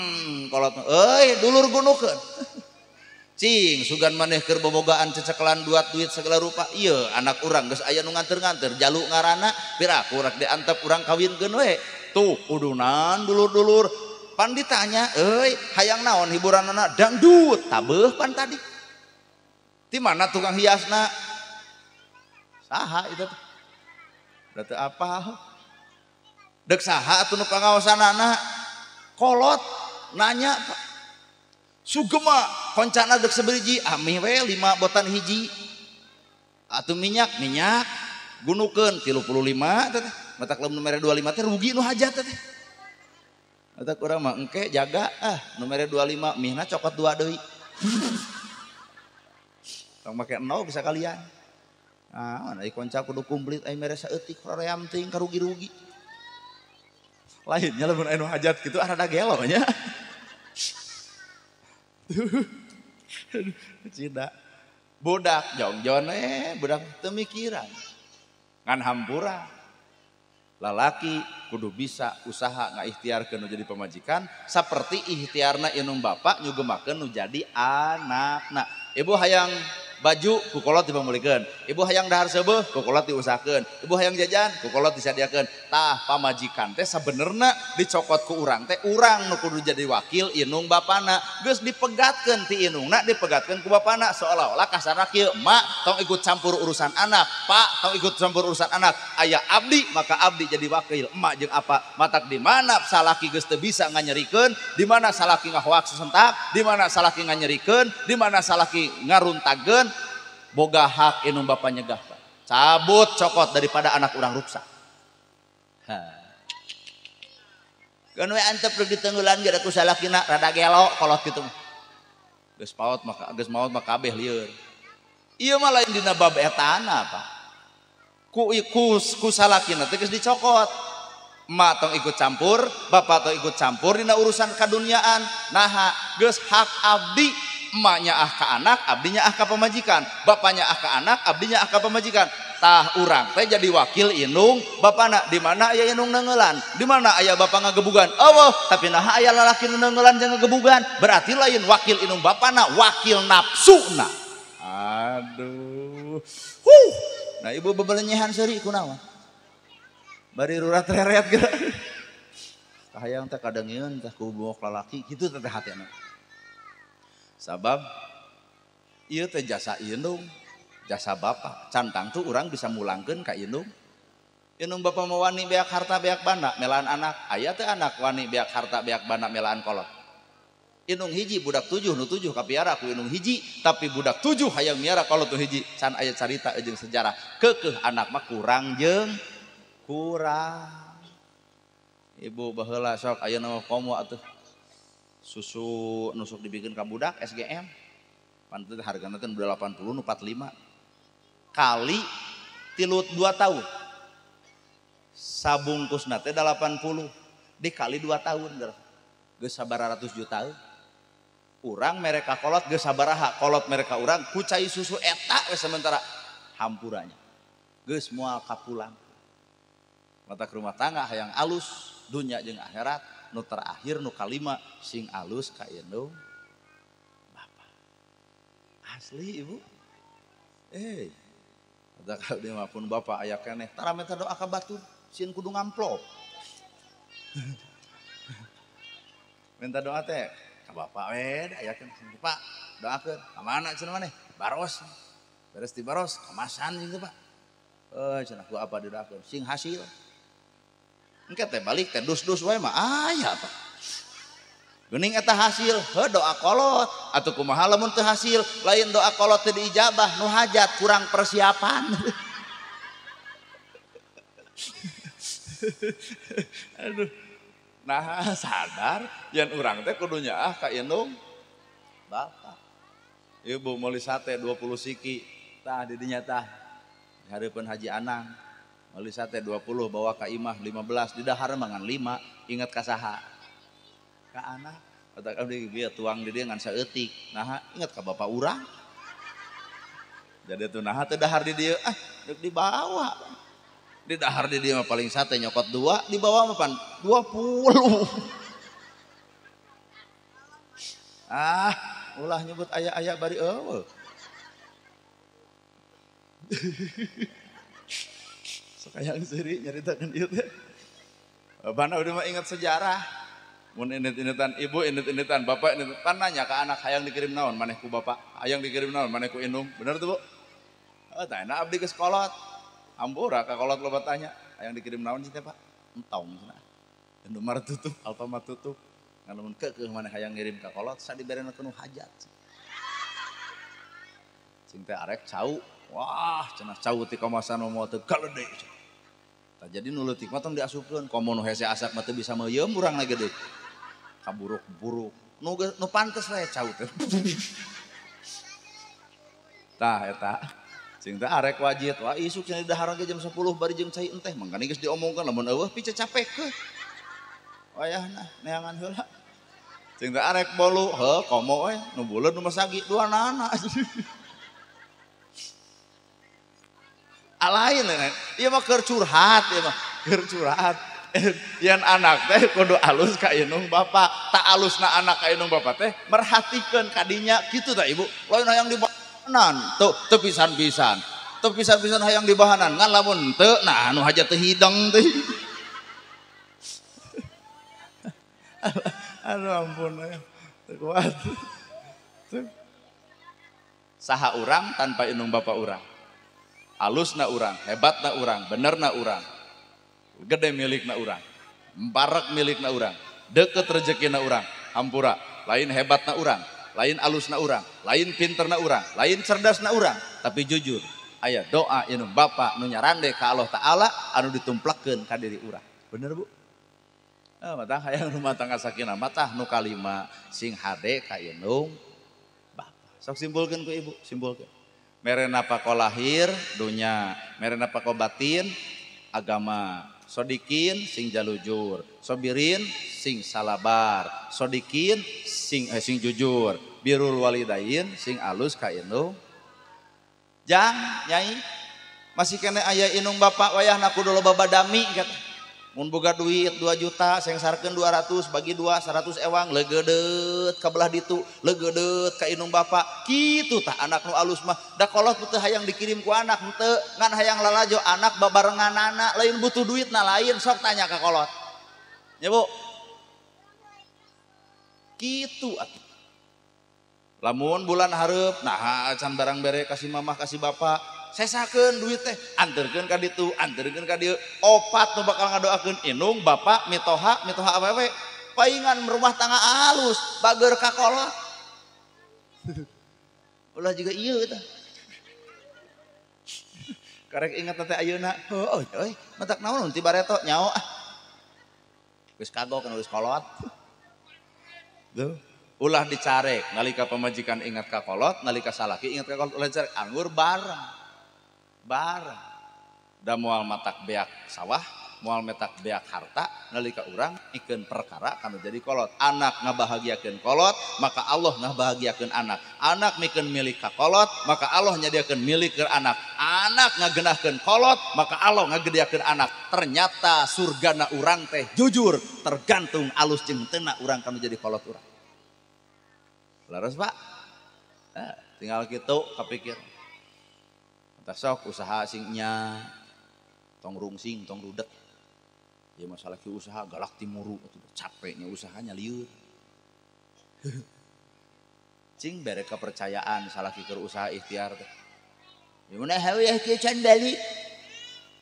kolot nu, euy dulur gunukeun. Cing sugan maneh keur bobogaan cecekelan duat duit segala rupa. Ieu anak urang geus aya nu nganter-nganter jalu ngaranna, piraku rek diantep urang kawinkeun we. Tuh kudunan dulur-dulur. Pan ditanya, euy hayang naon hiburanana dangdut, tabeuh pan tadi. Di mana tukang hiasna? Saha itu tuh? Berarti apa? Dek saha atuh nu pangaosanana? Kolot nanya Pak. Sugema koncana dek seberiji, amih we 5 botan hiji. Atuh minyak gunukeun 35 teh. Matak lamun mere 25 teh rugi nu hajat teh. Matak urang mah engke jaga ah nu mere 25 mihna cokot 2 deui. Tong make 0 bisa kalian. Ah, mana konca kudu komplit ai mere saeutik hoream teuing karugi-rugi. Lainnya lamun anu hajat kitu rada gelo nya. Cida. Budak jongjon budak teu mikiran. Ngan hampura. Lalaki kudu bisa usaha ngaikhtiarkeun nu jadi pamajikan saperti ikhtiarna indung bapak nyugemakeun nu jadi anakna. Ibu hayang baju ku kolot dipamulikeun, ibu hayang dahar seubeuh ku kolot diusahakeun, ibu hayang jajan ku kolot disadiakeun. Tah pamajikan teh sabenerna dicokot ku urang teh urang nu kudu jadi wakil indung bapana. Geus dipegatkeun ti indungna dipegatkeun ku bapana seolah-olah kasarna kieu, mak tong ikut campur urusan anak, pak tong ikut campur urusan anak. Aya abdi maka abdi jadi wakil emak jeung apa. Matak di mana salaki geus teu bisa nganyerikeun, di mana salaki ngahoak sesentak, di mana salaki nganyerikeun, di mana salaki ngaruntageun, boga hak indung bapa nyegah Pak. Cabut cokot daripada anak urang ruksak. Ha. Keun we antep rek ditenggelan ge da ku salakina rada gelo kolot kitu mah. Geus paot mah geus maot mah kabeh lieur. Ieu mah lain dina bab etana Pak. Ku ku salakina teh geus dicokot. Emak tong ikut campur, bapak tong ikut campur dina urusan kaduniaan. Naha geus hak abdi. Emaknya ah ka anak, abdinya ah ka pamajikan. Bapaknya ah ka anak, abdinya ah ka pamajikan. Tah urang teh jadi wakil indung bapana. Di mana aya indung neunggeulan, di mana aya bapak ngagebugan. Eueuh, tapi naha aya lalaki nu neunggeulan jeung ngagebugan. Berarti lain wakil indung bapana, wakil nafsuna. Aduh. Huh. Nah ibu bebelenyehan seuri kunaon? Bari rurat reret geura. Kahayang teh kadengeun teh ku buok lalaki kitu teh hatena. Sabab ieu teh jasa indung, jasa bapak. Cantang tuh urang bisa mulangkeun ka indung. Indung bapak mau wani beak harta beak banda melaan anak, aya teh anak wani beak harta beak banda melaan kolot. Indung hiji budak 7 nu 7 kapiara ku indung hiji, tapi budak 7 hayang miara kolot nu hiji. Can aya carita jeung sejarah. Keukeuh anak mah kurang jeung kurang. Ibu baheula sok ayeuna mah komo atuh. Susu nusuk dibikin ka budak SGM. Pantes hargana teh 80 nu 45. Kali 3 2 tahun. Sabungkusna teh 80 dikali 2 tahun geus sabaraha ratus juta. Urang mereka kolot geus sabaraha, kolot mereka urang ku cai susu eta we sementara hampuranya. Geus moal kapulang. Mata rumah tangga hayang alus dunya jeung akhirat. Nu terakhir nu kalima sing alus ka indung bapa. Asli ibu. Ada kalau mah pun bapak aya keneh tara minta doa ka batur sieun kudu ngamplop. Minta doa teh ka bapak we ayakeun Pak, doakeun. Ka mana cenah maneh? Baros. Beres di baros, kemasan gitu Pak. Cenah ku apa didoakeun? Sing hasil. Engke teh balik teh dus-dus wae mah aya Pak. Geuning eta hasil, heuh doa kolot atuh kumaha lamun teu hasil, lain doa kolot teu diijabah, nu hajat kurang persiapan. Aduh. Nah, sadar yen urang teh kudu nyaah ka indung bapak. Ibu meuli sate 20 siki, tah di dinya tah. Di hareupeun Haji Anang. Meuli sate 20 bawa ka imah 15, di dahar mah ngan 5, inget ka saha? Ka anak. Otak abdi bieu tuang di dieu ngan saeutik. Naha inget ka bapak urang. Jadi tuh naha teu dahar di dieu, ah deuk dibawa. Di dahar di dieu mah paling sate nyokot 2, dibawa mah pan 20. Ah, ulah nyebut aya-aya bari eueuh. Sok hayang seuri nyaritakeun ieu teh. Bana udah mah ingat sejarah. Mun init-initan ibu, init-initan bapak, init pan nanya ke anak hayang dikirim naon maneh ku bapak, hayang dikirim naon maneh ku indung. Bener tuh, Bu? Oh, tah abdi geus kolot. Hampura ka kolot loba tanya, hayang dikirim naon sih teh, Pak? Entong cenah. Indomaret tutup, Alfamart tutup. Ngan lamun keukeuh maneh hayang ngirim ka kolot, sadiberena nu hajat. Cing teh arek cau. Wah, cenah cau ti kamasan moal teu galede. Tah jadi nu leutik mah tong diasupkeun, komo nu hese asak mah teu bisa meuyeum urang lagi gede. Kaburuk-buruk. Nu pantes we cau teh. Tah eta. Cing teh arek wajit, wah isuk cenah dahar ge jam 10 bari jeung cai enteh, mangkana geus diomongkeun lamun eueuh picacapekeun. Wayahna neangan heula. Cing teh arek bolu, heuh komo we, nu buleud nu masagi duanana. Alain ieu mah keur curhat, ieu mah keur curhat. Yan anak teh kudu alus ka indung bapak, tak alusna anak ka indung bapak teh merhatikeun kadinya kitu tah ibu. Lain hayang dibahanan, tuh teu pisan-pisan. Teu pisan-pisan hayang dibahanan, ngan lamun teu nah anu hajat teu hideng teh. Aduh ampun teu kuat. Saha urang tanpa indung bapak urang. Alusna urang, hebatna urang, benerna urang, gede milikna urang, barek milikna urang, deket rezekina urang, hampura, lain hebatna urang, lain alusna urang, lain pinterna urang, lain cerdasna urang, tapi jujur, aya doa indung bapak nu nyarande ka Allah Ta'ala anu ditumplekeun ka diri urang. Bener Bu? Matah hayang rumah tangga sakinah matah nu kalima sing hade ka indung bapak. Sok simpulkeun ku ibu, simpulkeun. Mere napako lahir dunya, mere napako batin agama, sodikin sing jalujur, sobirin sing salabar, sodikin sing sing jujur, birrul walidain sing alus ka indung. Jang nyai masih kene aya indung bapak wayahna kudu loba badami kata. Mun boga duit 2 juta sengsarkeun 200 bagi 2 100 ewang leugeudeut ka belah ditu leugeudeut ka indung bapak kitu tah anak nu alus mah da kolot teu hayang dikirim ku anak henteu ngan hayang lalajo anak babarenganana lain butuh duit na lain sok tanya ka kolot nya Bu kitu atuh lamun bulan hareup nah can barang bere kasih mamah kasih bapak sesakeun duit teh anterkeun ka ditu anterkeun ka dieu opat nu bakal ngadoakeun indung bapak mitoha mitoha awewe paingan rumah tangga alus bager ka kolot ulah juga ieu tah karek inget teh ayeuna heuh euy matak naon ti bareto nyao ah geus kagok geus kolot tuh ulah dicarek nalika pamajikan ingat ka kolot nalika salaki ingat ka kolot ulah dicarek anggur bareng bareng da moal matak beak sawah moal metak beak harta nalika urang ikeun perkara kanu jadi kolot anak ngabahagiakeun kolot maka Allah ngabahagiakeun anak anak mikeun milik ka kolot maka Allah nyadiakeun milik ke anak anak ngagenahkeun kolot maka Allah ngagedeakeun anak ternyata surgana urang teh jujur tergantung alus jeung teu urang kanu jadi kolot urang laras Pak tinggal kitu kapikir sok usaha singnya tong rungsing tong rudet ya masalah ki usaha galak timuru capeknya usahanya lieur Cing bere kepercayaan salaki keur usaha ikhtiar teh. Gimana hawe kieu can balik.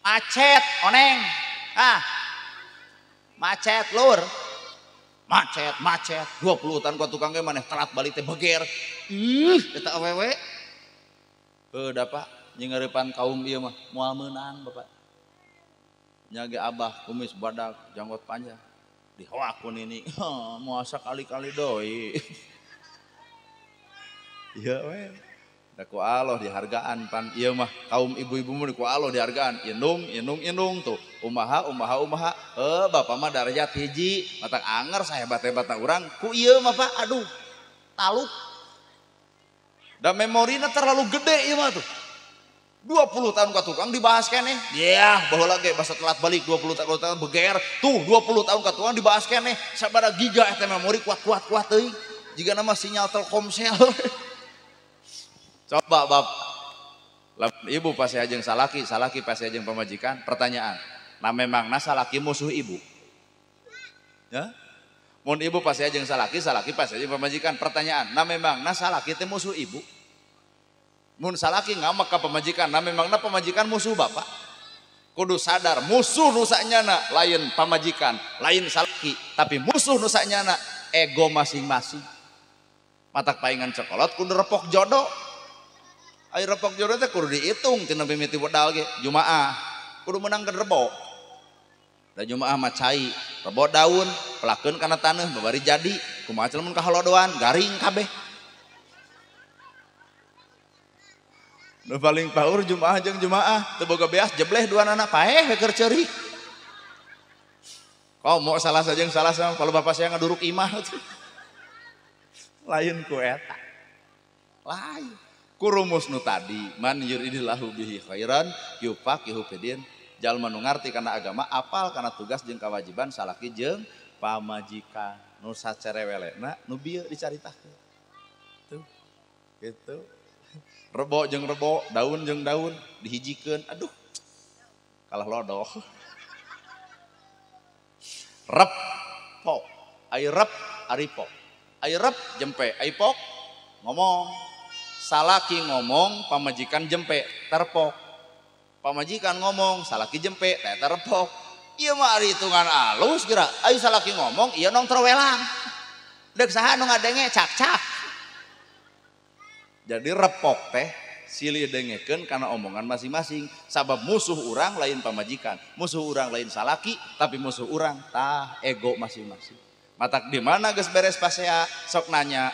Macet oneng. Ah. Macet lur. Macet, macet. 20 tahun ka tukang ge maneh telat balik teh beger. Ih, eta awewe. Heuh da Pak, nyingareupan kaum ieu mah moal meunang Bapak. Nya ge abah kumis badak, janggot panjang. Dihoak ku nini, moal sakali-kali deui. Iya we. Da ku Allah dihargaan pan ieu mah kaum ibu-ibu mah ku Allah dihargaan. Indung, indung, indung tuh. Umaha, umaha, umaha. Heuh bapak mah darajat hiji, matak anger sahebat-hebatna urang ku ieu mah Pak, aduh. Taluk. Da memorina terlalu gede ieu mah tuh. 20 tahun ka tukang dibahas keneh. Yeah, baheula ge basa telat balik 20 tahun beger. Tuh 20 tahun ka tukang dibahas keneh. Sabaraha giga eta memori kuat-kuat kuat teuing. Jiga nama sinyal Telkomsel. Coba bab, ibu pasti ajeng salaki, salaki pasti ajeng pamajikan. Pertanyaan, nah memang nah salaki musuh ibu? Ya? Mun ibu pasti ajeng salaki, salaki pasti ajeng pamajikan. Pertanyaan, nah memang nah salaki teh musuh ibu? Mun salaki ngamek ka pamajikan, nah memang nah pamajikan musuh bapak? Kudu sadar musuh nu sanyana lain pamajikan, lain salaki, tapi musuh nu sanyana ego masing-masing. Matak paingan cekolot kudu repok jodoh. Ayo repok jodoh teh kudu dihitung tina mimiti wedal ge Jumaah kudu menangkeun rebo. Da Jumaah mah cai, rebo daun, pelakeun kana taneuh babari jadi, kumaha mun kaholodoan garing kabeh. Nu paling paur Jumaah jeung Jumaah teu boga beas jebleh duanana paeh we keur ceurik. Komo salah sajeng salah sama kalau bapak saya ngaduruk imah lain ku eta. Lain. Kurumus nu tadi man yuridillahu bihi khairan yufaqihu fidin, jalma nu ngarti kana agama apal kana tugas jeung kewajiban salaki jeung pamajikan nu sacerewelena nu bieu dicaritakeun tuh gitu. Rebo jeung rebo, daun jeung daun dihijikeun, aduh kalah lodoh. Rep pok, ai rep ari pok, ai rep jempe, ai pok ngomong. Salaki ngomong, pamajikan jempe, terpok. Pamajikan ngomong, salaki jempe, teh terpok. Ieu mah ari hitungan alus geura. Ayo salaki ngomong, ieu nong terwelang. Deuk saha nu ngadenge cak-cak. Jadi repok teh silih dengekeun kana omongan masing-masing. Sabab musuh urang lain pamajikan, musuh urang lain salaki, tapi musuh urang tah ego masing-masing. Matak di mana geus beres pasea sok nanya,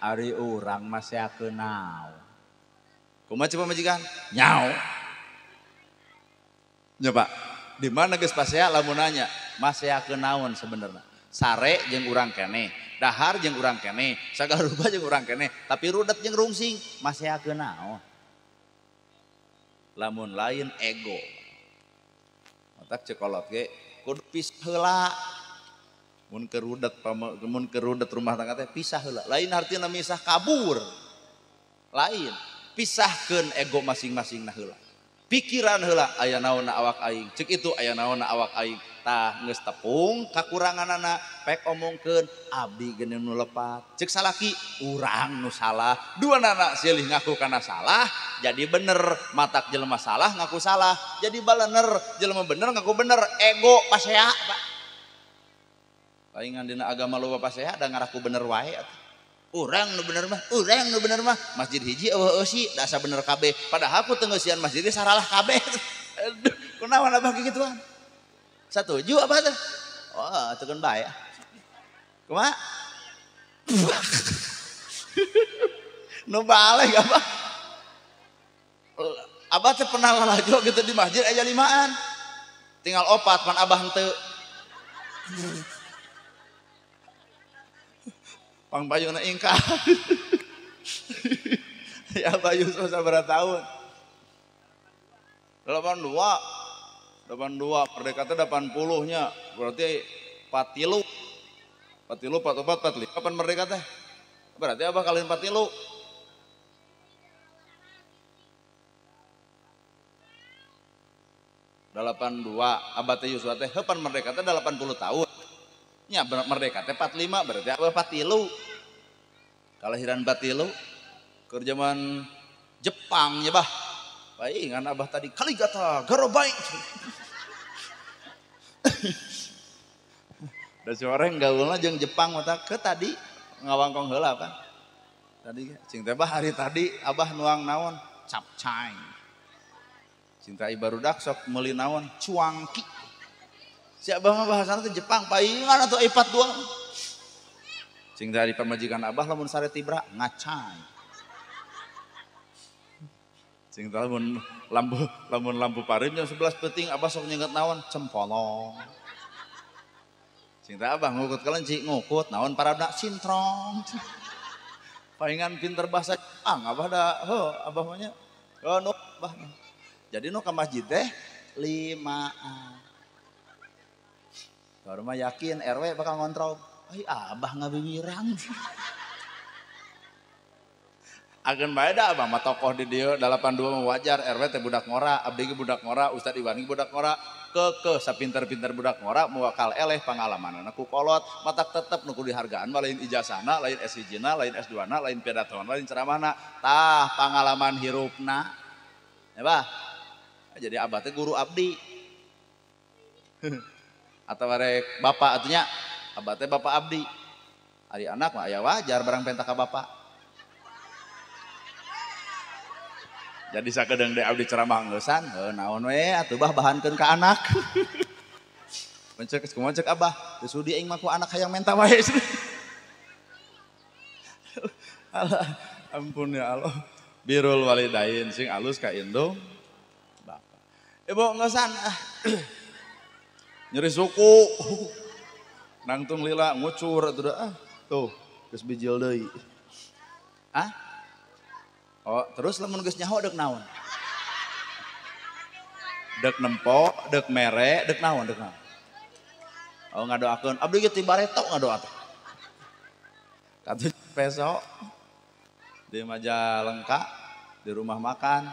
ari urang maseakeun naon? Kumaha ceuk pamajikan? Nyao. Nya Pak, di mana geus pasea lamun nanya, maseakeun naon sebenarnya? Sare jeung urang keneh, dahar jeung urang keneh, sagala rupa jeung urang keneh, tapi rudet jeung rungsing, maseakeun naon? Lamun lain ego. Matak ceuk kolot ge kudu pisah heula. Mun kerudet rumah tangga teh pisah heula. Lain artinya misah kabur. Lain, pisahkeun ego masing-masing nah heula. Pikiran heula aya naonna awak aing. Ceuk itu aya naonna awak aing. Tah geus tepung kakuranganana pek omongkeun abdi geuning nu lepat. Ceuk salaki urang nu salah. Duanana silih ngaku kana salah jadi bener. Matak jelema salah ngaku salah jadi balener. Jelema bener ngaku bener. Ego pasea Pak. Palingan dina agama loba pasea da ngaraku bener wae atuh. Urang nu bener mah, urang nu bener mah. Masjid hiji eueuh eusi da asa bener kabeh. Padahal ku teu ngeusian masjid ge saralah kabeh. Aduh, kunaon abah kikituan? Satuju abah teh? Oh, teu keun bae. Kumaha? Nu balik abah. Abah teh pernah lalajo gitu di masjid aya limaan. Tinggal opat pan abah henteu. Pang Bayu na ingkar. Ya Bayu sabaraha tahun? 82. 82, merdeka teh 80 nya. Berarti 43. 43, 44, 45 kapan merdeka teh? Berarti abah kalian 43. 82, abah teh Yuswa teh heupan merdeka teh 80 tahun. Nya merdeka teh 45 berarti abah 43. Kalahiran 43 keur zaman Jepang ya bah. Paingan abah tadi kaligata garobai. Da soreng gaulna jeung Jepang mata ke tadi ngawangkong heula apa? Tadi cing teh bah hari tadi abah nuang naon capcay. Cinta barudak sok meuli naon cuangki. Si abah mah bahasana teh Jepang paingan atuh ipat dua. Cing teh ari pamajikan abah lamun sare tibra ngacay. Cing teh lamun lampu pareum jam 11 peuting abah sok nyenget naon cempolong. Cing teh abah ngukut kelenci ngukut naon paradna sintrong. Paingan pinter bahasa Jepang abah da heuh abah mah nya oh nu abah. Jadi nu ka masjid teh 5-an. Baru mah yakin RW bakal ngontrol. Ai abah ngabiwirang. Agen bae da abah mah tokoh di dieu 82 mah wajar RW teh budak ngora, abdi ge budak ngora, Ustad Iwan ge budak ngora. Kekeh sapinter-pinter budak ngora muakal eleh pangalamanana ku kolot, matak tetep nu kudu dihargaan mah lain ijazahna, lain S1-na, lain S2-na, lain pidatona, lain ceramahna. Tah pangalaman hirupna. Ya bah. Jadi abah teh guru abdi. Atau rek bapak atunya abah teh bapak abdi. Ari anak mah aya wajar barang penta ka bapak. Jadi sakedeung deui abdi ceramah ngeusan, heuh naon we atuh bah bahankeun ka anak. Mencek kumaha cek abah, teu sudi aing mah ku anak hayang menta wae. Allah, ampun ya Allah. Birrul walidain sing alus ka indung bapak. Ibu ngeusan ah. Nyeri suku. Nangtung lila ngucur atuh ah. Tuh, geus bijil deui. Ah? Oh, terus lamun geus nyaho deuk naon? Deuk nempo, deuk mere, deuk naon, deuk naon. Oh, ngadoakeun. Abdi ge ti bareto ngadoa teh. Katuh peso di Majalengka di rumah makan.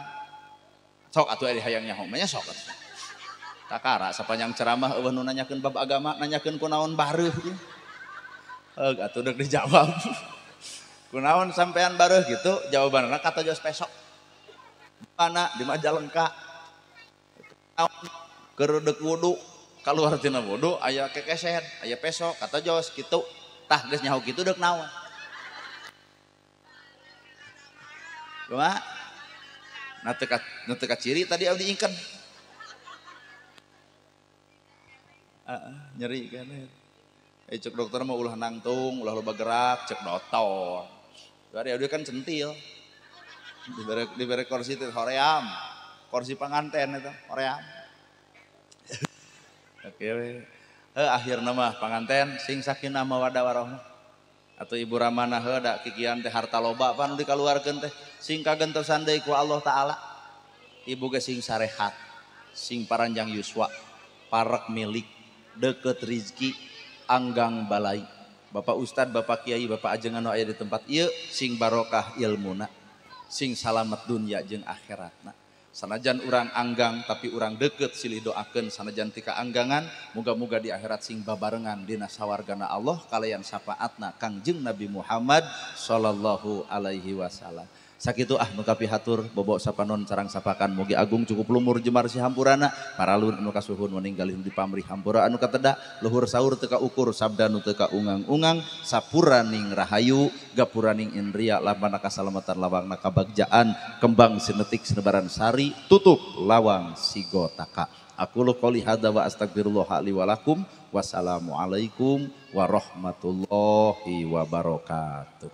Sok atuh ari hayang nyaho mah nya sok atuh. Kakara sapanjang ceramah eueuh nu nanyakeun bab agama, nanyakeun kunaon bareuh. Heug atuh deuk dijawab. Kunaon sampean bareuh gitu, jawabanna kata jos pesok. Mana di Majalengka. Keur deuk wudu, kaluar tina wudu aya kekeset, aya pesok, kata jos kitu. Tah geus nyaho kitu deuk naon? Kumaha? Na teu ka ciri tadi abdi ingkeun. Nyeri kan. Cek dokter mah ulah nangtung, ulah loba gerak, cek dokter. Dari dia kan centil. Dibere kursi teh hoream. Kursi panganten eta hoream. Oke we. Akhirna mah panganten sing sakinah mawaddah warahmah. Atau ibu ramana heuh da kikian teh harta loba pan nu dikaluarkeun teh sing kagentosan deui ku Allah taala. Ibu ge sing sarehat, sing paranjang yuswa, parek milik, deket rizki, anggang balai. Bapak Ustad, Bapak Kiai, Bapak ajengan nu aya di tempat ieu sing barokah ilmuna, sing salamet dunya jeung akhiratna. Sanajan urang anggang tapi urang deket silih doakeun sanajan tika anggangan, muga-muga di akhirat sing babarengan dina sawargana Allah kalayan syafaatna Kangjeng Nabi Muhammad sallallahu alaihi wasallam. Sakitu ah nu kapihatur bobok sapanon carang sapakan mugi agung cukup lumur jemar si hampurana paralun anu kasuhun meninggalin di pamrih hampura anu kateda luhur saur teu kaukur sabda nu teu kaungang-ungang sapuraning rahayu gapuraning indria lambana kasalamatan lawangna kabagjaan kembang sinetik sinebaran sari tutup lawang sigotaka. Aku lu qouli hadza wa astagfirullah li wa lakum. Wassalamualaikum warahmatullahi wabarakatuh.